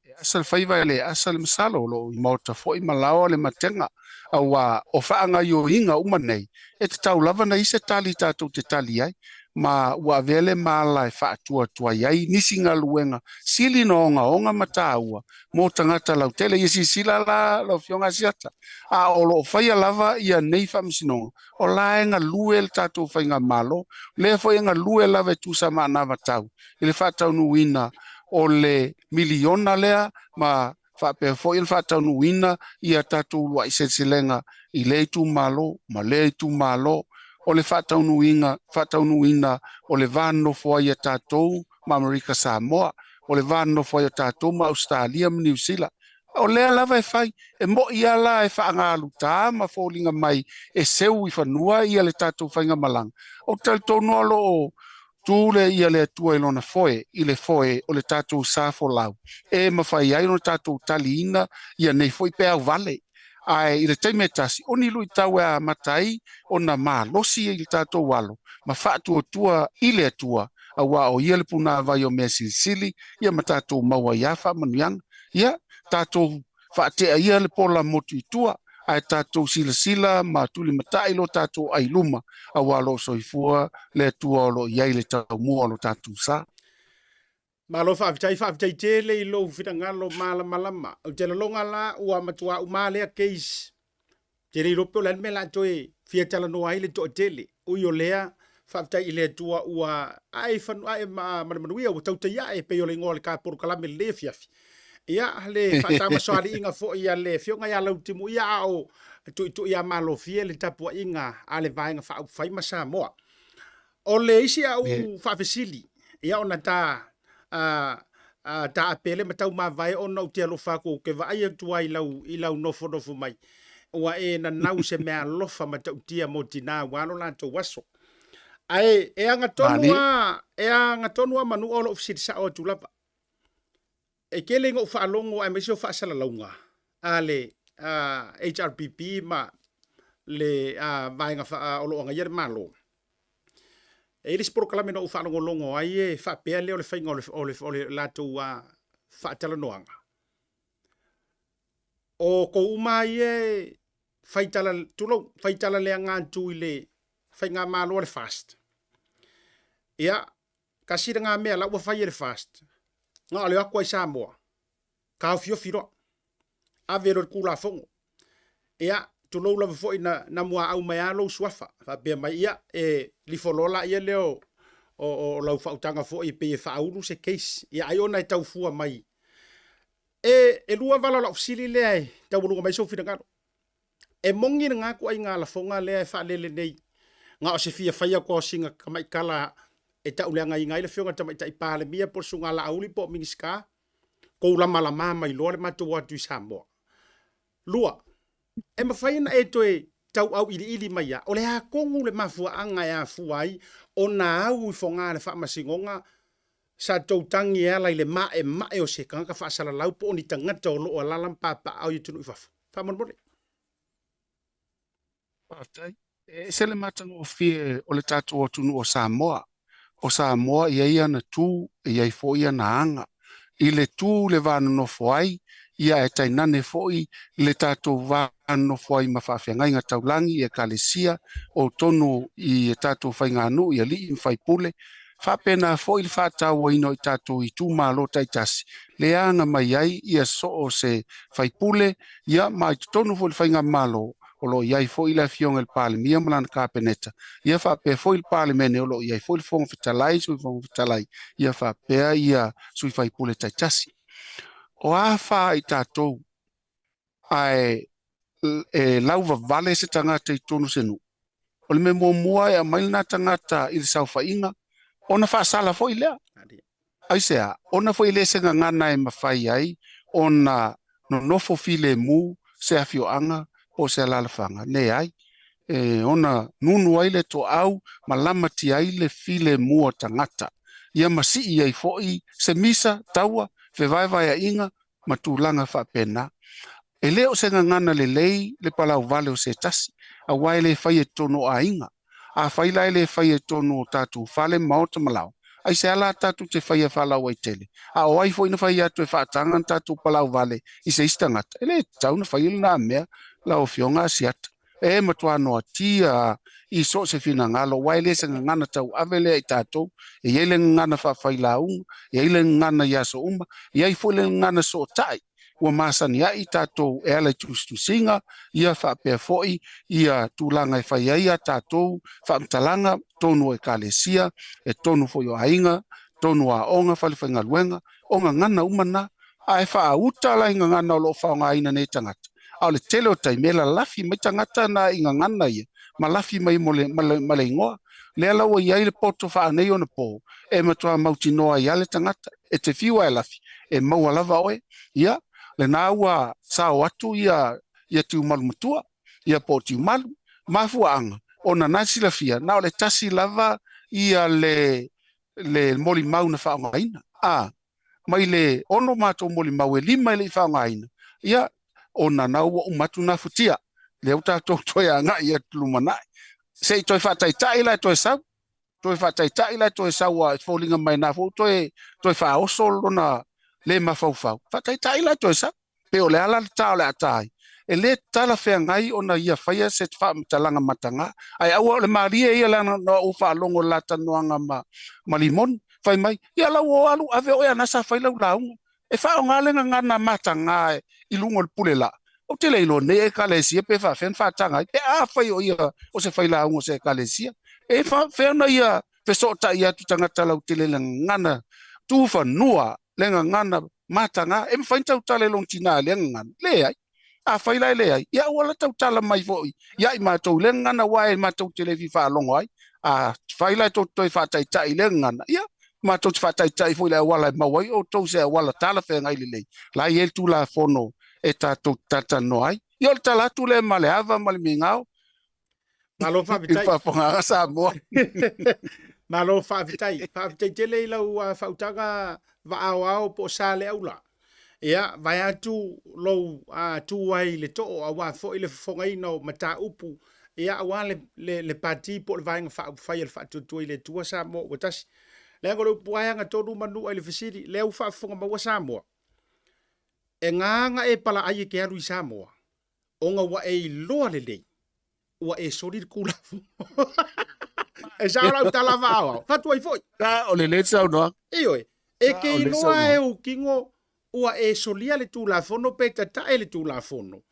e asa le faiva e le asa le masalo, o lo o i maota foi ma laoa le matega, auā o faagaoioiga uma nei, e tatau lava na i se tali tatou te tali ai, ma ua avea le mala e faatuatuai ai nisi galuega sili na ogaoga ma taua mo tagata lautele. Ia silasila la lau Afioga Asiata, a o lo o faia lava ia nei faamasinoga, o la e galue le tatou faigamalo, lea foi e galue lava e tusa ma anavatau i le faataunuuina o le miliona lea ma faapea foi ona faataunuuina ia tatou uluai seleselega i lea itumalo ma lea itumalo o le faataunuuina faataunuuina o le va nonofo ai a tatou ma Amerika Samoa, o le va nonofo ai o tatou ma Ausetalia ma Niu Sila. O lea lava e fai, e mo'i lava la e faagaluta ma foliga mai e seu i fanua ia le tatou faigamalaga. Ou te talitonu o lo o tu le ia le Atua i lona foe, i le foe o le tatou sa folau, e mafai ai ona tatou taliina ia nei foi peau vale. Ae i le taimi e tasi, o ni luitau e amata ai ona malosi i le tatou alo ma faatuatua i le Atua, auā o Ia le punāvai o mea silisili, ia ma tatou maua ai lava faamanuiaga. Ia, tatou faatea ia le pola motu i tua, ae tatou silasila ma tulimatai lo tatou ai luma, auā lo o soifua le Atua o lo o i ai le taumua o lo tatou sa. Malo faafetai, faafetai tele i lou finagalo malamalama. Ou te lagona la ua matua uma lea case. Te le iloa pe o le a le mea la toe fia talanoa ai le toatele. Ui o lea, faafetai i le Atua ua ae i fanu, ae ma, ma le manuia, ua tautai ae pei o le igoa o le ta polokalame i lenei afiafi. Ia, le faatamasoaliiga foi a le Afioga ia Lautimuia a o tuitui a malofie le tapuaiga a le Vaega Faaupufai ma Samoa. O le isi au faafesili, ia ona ta a, taape le matau mavae ona ou te alofa atu ou te vaai atu ai i lau, i lau nofonofo mai, ua e nanau se mea alofa matautia mo tinā aua lo latou aso. Ae e agatonu a, e agatonu a Manua o lou fesili sao atu lava. E tele ina ou faalogo aemaise o faasalalauga a le HRPP ma le vaega o lo o agaia le Malo. E i ai le isi polokalame na ou faalogologo ai e faapea lea o le faiga o le latou faatalanoaga. O tou uma ia e Faitala, tulou, faitala leaga atu i le faigamalo a le FAST. Ia, kasi lena mea la ua fai e le FAST, na o le o atu ai Samoa, taofiofi loa, ave loa i le Tulafono. Ia, tulou lava foi na, na muaau mai lava lou suafa, faapea mai, ia, e lifo loa laia lea o, o, o lau faautaga foi e pei e faaulu se case, ia ai ona e tau fua mai. E, e lua vala o lau fesili lea e taualuga mai sou finagalo. E moni lena ituaiga lafoga lea e faalele nei, na o se fia fai atu o sina tamaitala e tauleagaina ai le Afioga i le Tamaitai Palemia po o le Susuga Laauli po o Minisita, tou lamalama mai loa le matou o atu i Samoa. Lua, e mafai ona e toe tau auiliili mai a, o le a tonu le mafuaaga e afua ai ona au i Fogaa le Faamasinoga sa tou tagi e ala i le maemae o se tagata faasalalau po o ni tagata o lo o alaala ma papaaao i atunuu i fafo? Faamolemole. Faafetai. E ese le matagofie o le tatou atunuu o Samoa. O Samoa e i ai ana tu, e i ai foi ana aga. I le tu i le va nonofo ai, ia ae tainane foi le tatou va nonofo ai ma faafeagaiga taulagi i Ekalesia o totonu i tatou faiganuu i alii ma faipule, Faapena foi le faatauaina o i tatou itumalo taitasi, le aga mai ai ia soo se faipule, ia ma i totonu foi o le faigamalo o lo o i ai foi le Afioga i le Palemia ma lana Kapeneta, ia faapea foi le Palemene o lo o i ai foi le Fofoga Fetalai, Sui Fofoga Fetalai, ia faapea ia sui faipule taitasi. O a fa i tatou ae e lauvavale se tagata i totonu o se nuu, o le mea muamua e aumai lena tagata i le saofaiga ona faasala foi lea. Aisea? Ona foi e le se gagana e mafai ai ona nonofo filemu se afioaga po o se alaalafaga. Leai. E ona nunu ai le toau ma lamatia ai le filemu o tagata. Ia ma sii ai foi se misa, taua, fevaevaeaiga ma tulaga faapena. E le o se gagana lelei le palauvale o se tasi, aua e le faia i totonu o aiga. Afai la e le faia i totonu o tatou fale, maota ma laoa, aisea la tatou te faia faalauaitele? A o ai foi na fai atu e faataga na tatou palauvale i se isi tagata? E le tatau ona faia lena mea, lau Afioga Asiata. E matua noatia i so o se finagalo, aua e le se gagana tauave lea i tatou. E i ai le gagana faafailauga, e i ai le gagana i aso uma, e i ai foi le gagana sootai ua masani ai tatou e ala i tusitusiga, ia faapea foi ia tulaga e fai ai a tatou faamatalaga tonu o Ekalesia, e tonu foi o aiga, tonu o aoga, falefaigaluega, o gagana uma na. Ae faauta la i gagana o lo o faaaogaina nei e tagata. A o le tele o taimi e lalafi mai tagata na i gagana ia ma lafi mai mo le, ma le, ma le igoa. Lea la ua i ai le poto faaneionapo e matua mautinoa ai lava le tagata, e te fiu lava e lafi, e maua lava oe. Ia, lena ua sao atu ia, ia Tiumalu matua, ia po o Tiumalu. Mafuaaga, ona na silafia, na o le tasi lava ia le, le molimau na faaaogaina. A, mai le ono matou molimau e lima e le i faaaogaina, ia, ona na ua uma atu na futia. Lea ua tatou toe agai atu lumanai. Se i toe faataitai la e toe sau, toe faataitai la e toe sau a e foliga mai na foi toe toe faaoso lona le mafaufau. Faataitai la e toe sau. Pe o le a la le ta o le a ta ai. E le talafeagai ona ia faia se faamatalaga mataga, ae aua o le malie ia leaga na ou faalogo i le la talanoaga ma ma Limoni, fai mai, ia la ua alu ave oe ana sa fai lau lauga. E faaaoga le gagana mataga i luga o le pule laa. Ou te le iloa nei Ekalesia pe faafefea ona faataga ai, pe afai o ia o se failauga o se Ekalesia. E faafefea ona ia fesootai atu tagata lautele i le gagana tufanua, le gagana mataga. E mafai ona tautala i lona tina i lea gagana? Leai. Afai la e leai, ia aua la tautala mai foi ia i matou i lea gagana, aua e matou te le fia faalogo ai. Afai la e tou te toe faataitai i lea gagana, ia, matou te faataitai foi i le auala e maua ai outou se auala talafeagai lelei, la e i ai le Tulafono e tatou te talatalanoa ai. Ia o le tala atu lea ma le ava ma le migao. Malo faafetai. I le faafofogaaga Samoa. Malo faafetai. Faafetai tele i lau faautaga vaaoao po o Saleaula. Ia, vaeatu lou tu ai i le too aua foi le fofogaina o mataupu, ia aua le, le, le pati po o le Vaega Faaupufai a le Faatuatua i le Atua Samoa ua tasi. Leaga o le upu lava e agatonu manua i le fesili, lea ua faafofoga maua Samoa, e gā na e palaai e te alu i Samoa. Ona ua e iloa lelei, ua e soli le Tulafono. E sao lau tala faaauau. Fatu ai foi. Sa o lelei le saunoaga. Ioe, e te iloa e ou tino ua e solia le Tulafono pe tatae le Tulafono.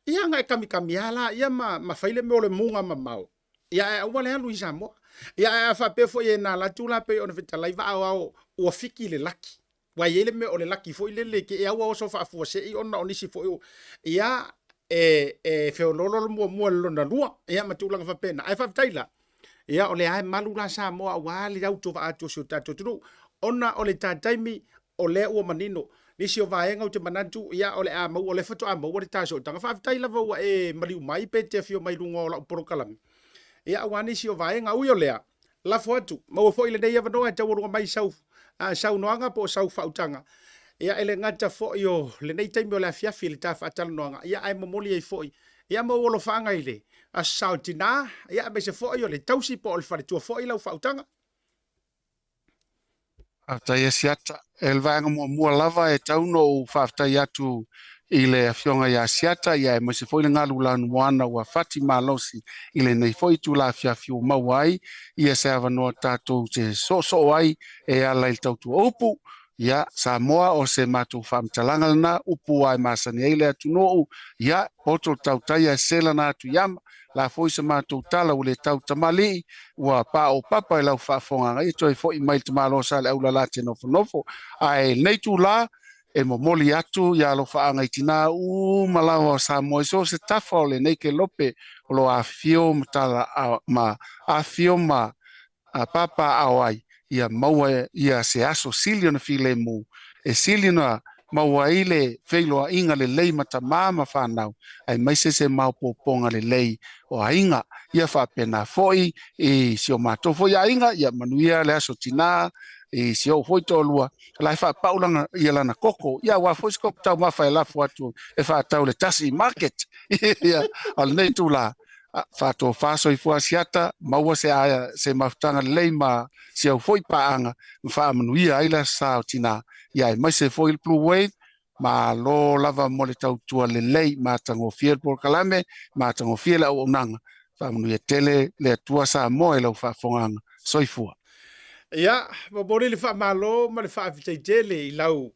Ia na e kamikami lava laia ma, ma fai le mea o le muga mamao. Ia ae aua le alu i Samoa. Ia ae a faapea foi e na alu atu la pei ona fetalai Vaaoao ua fiki le laki. Ua i ai le mea o le laki foi lele ke e aua oso faafuasei ona o nisi foi o ia e, e feololo le muamua le lona lua ia ma tulaga faapena. Ae faafetai la, ia o lea e malu la Samoa aua le autovaa atu o si o tatou atunuu ona o le ta taimi o lea ua manino nisi o vaega ou te manatu ia o le a maua o lea faatoa maua le ta sootaga. Faafetai lava ua e maliu mai pe te afio mai luga o lau polokalame ia aua nisi o vaega. Ui o lea, lafo atu, maua foi lenei avanoa e taualuga mai sau saunoaga po o sau faautaga. Ia e le gata foi o lenei taimi o le afiafi i le ta faatalanoaga, ia ae momoli ai foi ia ma ou alofaaga i le Aso Sa o Tina, ia aemaise foi o le tausi po o le faletua foi lau faautaga. Faafetai Asiata. E le vaega muamua lava e tau na ou faafetai atu i le afioga ia Asiata ia aemaise foi le galu lanumoana ua fati malosi i lenei foi itula afiafi ua maua ai ia se avanoa tatou te soosoo ai e ala i le tautua upu. Ia, Samoa o se matou faamatalaga lena, upu ua e masani ai le atunuu, ia, poto le tautai ae selana atu i ama. La foi se matou tala ua le tau tamalii, ua paopapa i lau faafofogaaga, ia toe foi mai le tamaloa Saleaula la te nofonofo. Ae lenei itula, e momoli atu ia alofaaga i tinā uma lava o Samoa i so o se tafa o lenei kelope o lo o afifio ma tala ma afifio ma a papaaao ai, ia maua ia se aso sili ona filemu, e sili ona maua ai le feiloaiga lelei ma tamā ma fanau, aemaise se maopoopoga lelei o aiga. Ia faapena foi i si o matou foi aiga, ia manuia le aso tinā i si ou foi toalua, la e faapau lana, ia lana koko, ia aua foi se koko taumafa e lafo atu e faatau i le tasi market. Ia, o lenei itula, Faatofa soifua Asiata, maua se aea se mafutaga lelei ma si au foi paaga ma faamanuia ai le Aso Sa o Tina, ia aemaise foi le Blue Wave, malo lava mo le tautua lelei, matagofie le polokalame, matagofie le auaunaga, faamanuia tele le Atua Samoa i lau faafofogaaga. Soifua. Ia, momoli le faamalo ma le faafetai tele i lau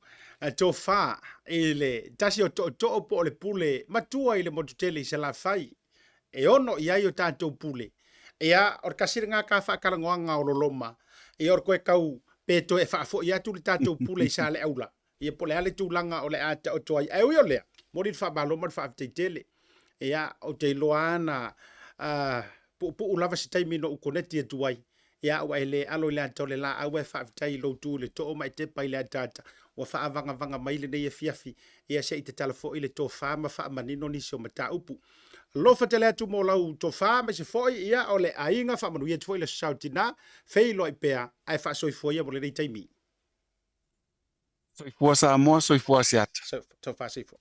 tofa i le tasi o tootoo po o le pule matua i le motu tele i Salafai e ono i ai o tatou pule. Ia, o le tasi lena ta faatalanoaga o loloma, ia o le toe tau pe toe faafoi atu le tatou pule i Saleaula. Ia po o le a le tulaga o le a taoto ai. Ae ui o lea, momoli le faamalo ma le faafetai tele. Ia, ou te iloa lava na puupuu lava se taimi na ou koneti atu ai. Ia, ua e le alo i le ata o le laau ae faafetai i lou tu i le too ma e tepa i le ataata ua faavagavaga mai lenei afiafi. Ia, se i tatala foi le tofa ma faamanino nisi o mataupu. Alofa tele atu mo lau tofa aemaise foi ia o le aiga faamanuia atu foi le Aso Sa o Tina, feiloai pea ae faasoifua ia mo lenei taimi. Soifua Samoa, soifua Asiata. Tofa soifua.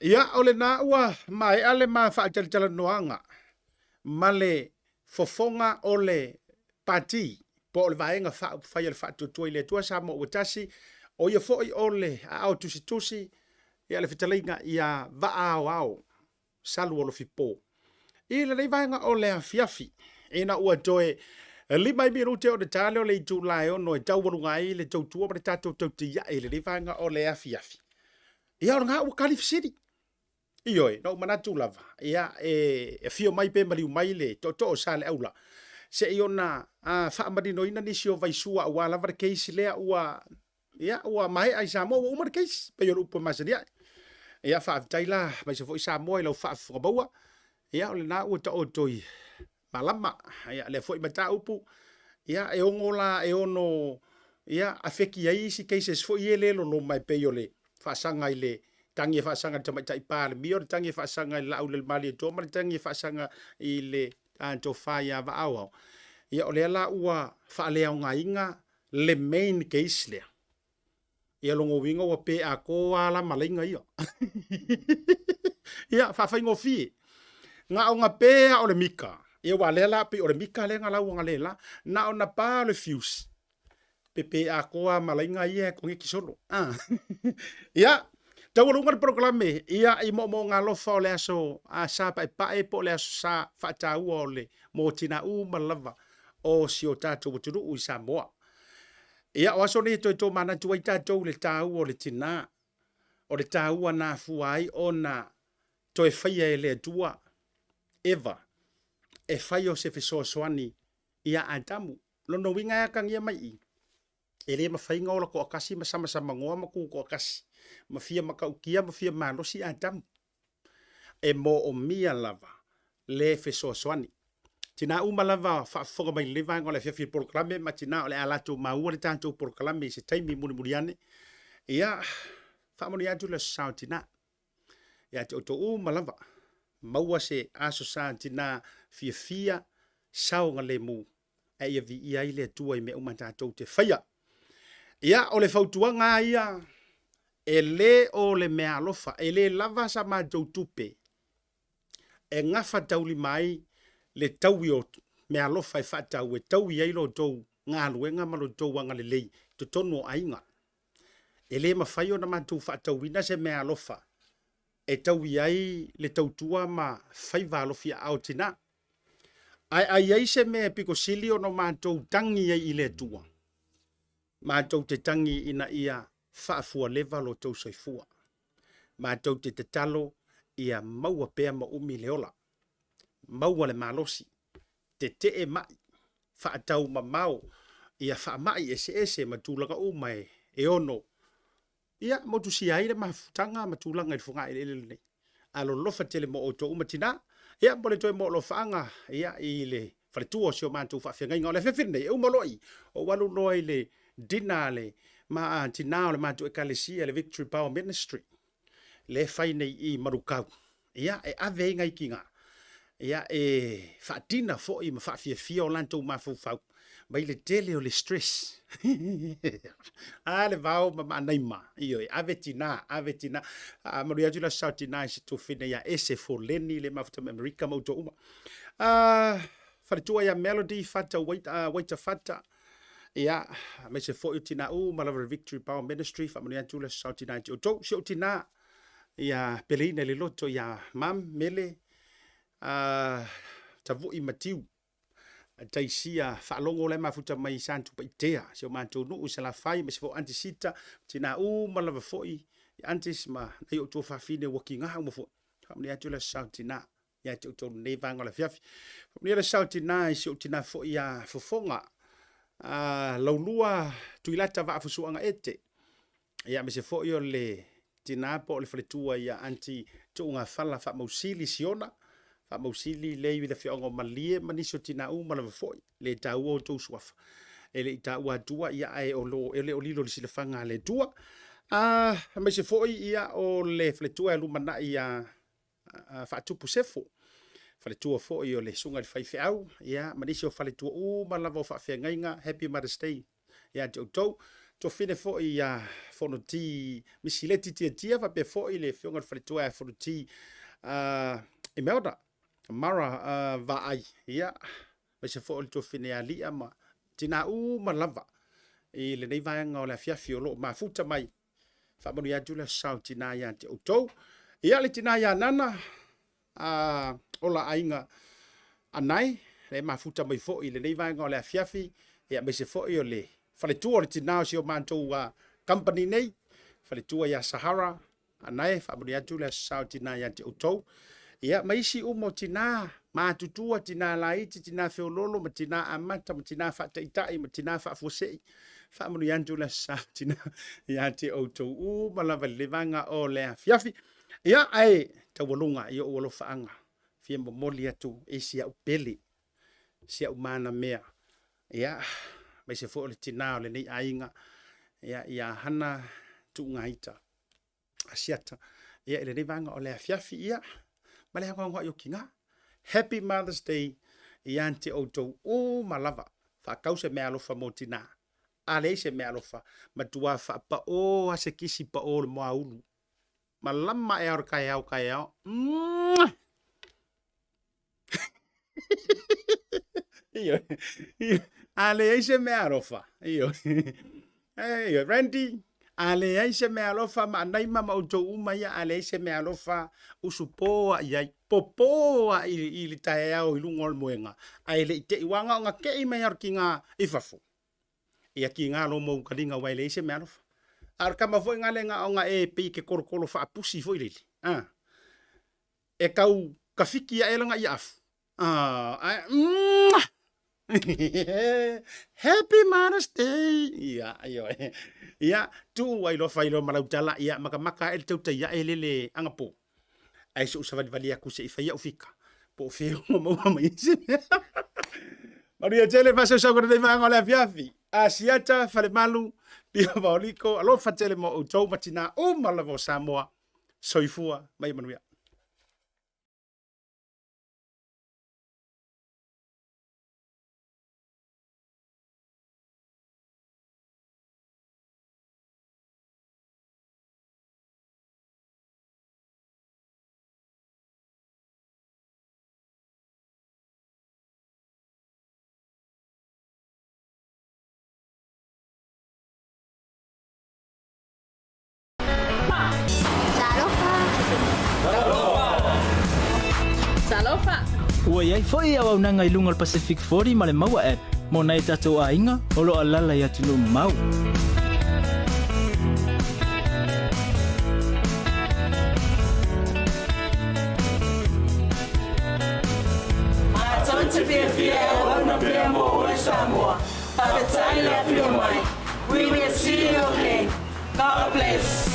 Ia, o lena ua maea le ma faatalatalanoaga ma le fofoga o le Pati po o le Vaega Faaupufai a le Faatuatua i le Atua Samoa ua Tasi, o ia foi o le aao tusitusi ia le fetalaiga ia Vaaoao Salualofipo. I lenei vaega o le afiafi, ina ua toe 5 minute ona ta lea o le itula e 6 e taualuga ai le tautua ma le tatou tautia'i i lenei vaega o le afiafi. Ia o lena ua tali fesili. Ioe, na ou manatu lava, ia e afio mai pe maliu mai le tootoo o Saleaula, se i ona faamaninoina nisi o vaisua aua lava le case lea ua Ia, ua maea i Samoa, ua uma le case, pei o le upu e masani ai. Ia, faafetai la, aemaise foi Samoa i lau faafofoga maua. Ia, o lena ua taoto i malama. Ia, lea foi mataupu, ia, e ono la, e ono, ia, afeki ai isi cases foi ia e le loloma e pei o le faasaga i le tagi e faasaga i le Tamaitai Palemia, o le tagi e faasaga i le Laaulialemalietoa ma le tagi e faasaga i le Tofa ia Vaaoao. Ia, o lea la ua faaleaogaina le main case lea. Ia lona uiga ua pe atoa lava la malaiga ia. Ia, faafaigofie. Na ona pe lava o le mika, ia aua o lea la pei o le mika lea na lau analeila, na ona pa o le fuse, pe pe atoa lava malaiga ia e koneti solo. Ia, Taualuga le polokalame, ia, i moomooga alofa o le aso a sa paepae po o le aso sa faataua o le mo tina uma lava o si o tatou atunuu i Samoa. Ia, o aso nei e toe tomanatu ai tatou i le taua o le tina, o le taua na afua ai ona toe faia e le Atua Eva e fai o se fesoasoani ia Atamu. Lona uiga e atagia mai i, e le mafai ona ola toatasi ma samasamanoa ma tu toatasi ma fia matautia ma fia malosi Atamu. E moomia lava le fesoasoani. Tina uma lava faafofoga mai lenei vaega o le afiafi i le polokalame ma tina o le a latou maua le tatou polokalame i se taimi mulimuli ane. Ia, faamanuia atu le Aso Sa o Tina ia te outou uma lava. Maua se Aso Sa Tina fiafia, saogalemu, ae ia viia ai le Atua i mea uma tatou te faia. Ia, o le fautuaga lava ia, e le o le meaalofa, e le lava sa matou tupe e gafataulima ai le taui o meaalofa e faatau e taui ai lo outou galuega ma lo outou agalelei i totonu o aiga. E le mafai ona matou faatauina se meaalofa e taui ai le tautua ma faiva alofi aao o tina. Ae a i ai se mea e pito sili ona matou tagi ai i le Atua, matou te tagi ina ia faafualeva lo outou soifua. Matou te tatalo ia maua pea ma umi le ola, maua le malosi, tetee mai, faataumamao ia faamai eseese ma tulaga uma e ono Ia, motusia ai le mafutaga ma tulaga i le fogaeleele lenei. Alolofa tele mo outou uma tina. Ia, mo le toe moolofaaga, ia, i le faletua o si o matou faafeagaiga. O le afiafi lenei, e uma loa i, ou alu loa i le dinner a le ma, tina o le matou ekalesia, le Victory Power Ministry, le fai nei i Manukau. Ia, e ave ai nai tina, ia, e faadina foi ma faafiafia o latou mafaufau mai le tele o le stress. A le vao ma maanaima, ioe, ave tina, ave tina. A manuia atu le aso sa o tina i se tuafine ia Ese Foleni le mafuta mai Amerika ma outou uma. A faletua ia Melody Fata Waita Fata, ia, aemaise foi o tina uma lava le Victory Power Ministry, faamanuia atu le aso sa o tina i te outou. Si ou tina, ia peleina i le loto ia Mam Mele a Tavui Matiu Taisia faalogo la e mafuta mai i Satupaitea si o matou nuu i Salafai ma si foi Aunty Sita tina uma lava foi i aunties ma nai ou tuafafine ua tiga uma foi. Faamanuia atu le aso sa o tina ia te outou lenei vaega o le afiafi. Faamanuia le aso sa o tina i si ou tina foi ia Fofoga a Laulua Tuilata Vaafusuaga Ete. Ia aemaise foi o le tina po o le faletua ia Aunty Tuugafala Faamausili Siona, Faamausili lea i le afioaga o Malie ma nisi o tina uma lava foi, le taua outou suafa. E le i taua atua, ia ae o lo, e le o lilo i le silafaga a le Atua. Aemaise foi ia o le faletua e lumanai ia Faatupu Sefo, faletua foi o le susuga i le faifeau, ia, ma nisi o faletua uma lava o faafeagaiga. Happy Mother's Day ia te outou. Tuafine foi ia Fonoti Misileti Tiatia, faapea foi le afioga i le faletua ia Fonoti Imelda Mara Vaai, ia, aemaise foi o le tuafine ia Lia ma tina uma lava i lenei vaega o le afiafi o lo o mafuta mai. Faamanuia atu le aso sa o tina ia te outou. Ia le tina ia Nana, a ola aiga Anae, le mafuta mai foi i lenei vaega o le afiafi, ia aemaise foi o le faletua o le tina o si o matou company nei, faletua ia Sahara Anae, faamanuia atu le aso sa o tina ia te outou. Ia, ma isi uma o tina matutua, tina laiti, tina feololo, ma tina amata, ma tina faataitai, ma tina faafuasei. Faamanuia atu le aso sa o tina ia te outou uma lava i le vaega o le afiafi. Ia, ae taualuga i ou alofaaga, fia momoli atu i si au pele, si au manamea, ia, aemaise foi o le tina o lenei aiga, ia, ia Hana Tuugaita Asiata, ia, i lenei vaega o le afiafi, ia, ma le anoanoai o tina. Happy Mother's Day ia te outou uma lava. Faatau se meaalofa mo tina. A leai se meaalofa, matua faapao lava se kisi pao o le moaulu. Malama ae ao le taeao taeao. Mwah! Ioe. A leai se meaalofa. Ioe. Ioe. Randy, A leai se meaalofa ma anaima ma outou uma ia, a leai se meaalofa, usupo a i ai, popo a i, i le taeao i luga o le moega, ae le i te i uaga o ke'i mai a o le kiga i fafo. Ia kiga lo mou kaliga aua e leai se meaalofa. A o le kama foi ga le ga o ga e pei e ke kolokolo faapusi foi lele, a, e kau kafiki aʻe laga ia afu, a, ae, mwah! Happy Mother's Day! Ia, ioe. Ia, tuu ai loa fai loa ma lau tala, ia, makamaka aʻe le tautai aʻe lele agapo. Ae soʻu savalivali atu se i fai au fika, po o fea ua maua mai ai se mea. Manuia tele faasausauga o lenei vaega o le afiafi. Asiata, Falemalu, Pio Vaoliko, alofa tele mo outou ma tinā uma lava o Samoa. Soifua ma ia manuia. Talofa! Ua i ai foi auaunaga i luga o le Pacific 40 ma le Maua App mo nai o tatou aiga o lo o alaala i atunuu mamao. Matou te fiafia e auauna pea mo oe Samoa. Faafetai le afio mai. We will see you again. God bless.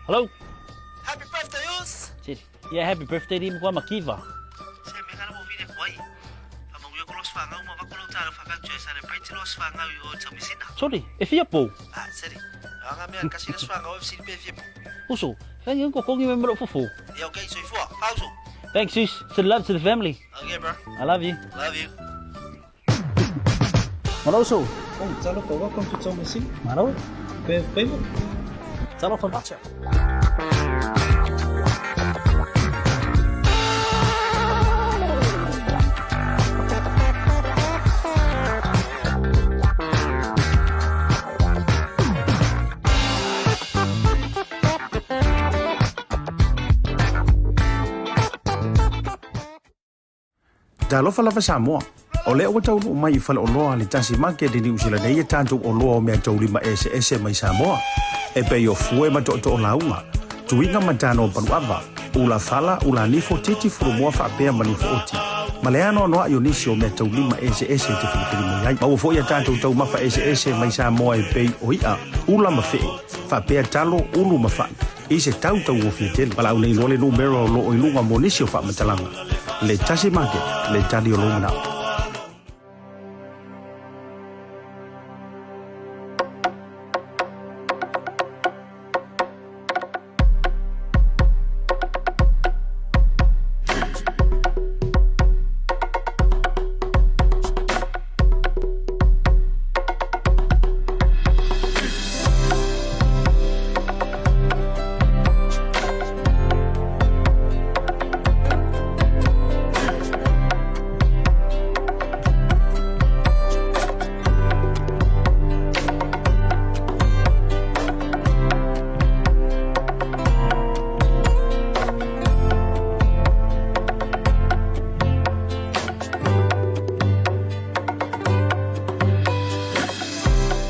Hello. Happy birthday, Us! Yeah, happy birthday di kwa makiva. Se me kana mo vile kwai. Fa mangu ko los fangau ma va ko lo talo fa ka celebrate los fangau i o tamisina. Sorry, e fia pou. Ah, seri. Anga mea kasi los fangau e sili pe fia pou. Uso, thank you ko kongi me mero fufu. Yeah, okay, so ifua. Pauso. Thanks, sis. Send love to the family. Okay, bro. I love you. Love you. Malo uso. Oh, talofa, welcome to Taumeasina. Malo. Pe favour. Talofa voucher. Talofa lava Samoa. O lea ua taunuu mai i faleoloa a le Tasi Market i Niu Sila nei e tatou oloa o meataulima eseese mai Samoa, e pei o fue ma tootoo lauga, tuiga ma tano o paluava, ula fala, ula nifo, titi, fulumoa faapea ma nifo oti, ma le anoanoai o nisi o meataulima eseese e te filifili mai ai. Maua foi a tatou taumafa eseese mai Samoa e pei o i'a, ula ma fe'e, faapea talo, ulu ma fa'i, i se tau tauofie tele. Valaau nei loa le numera o loo i luga mo nisi o faamatalaga. Le Tasi Market, le tali o lou manao.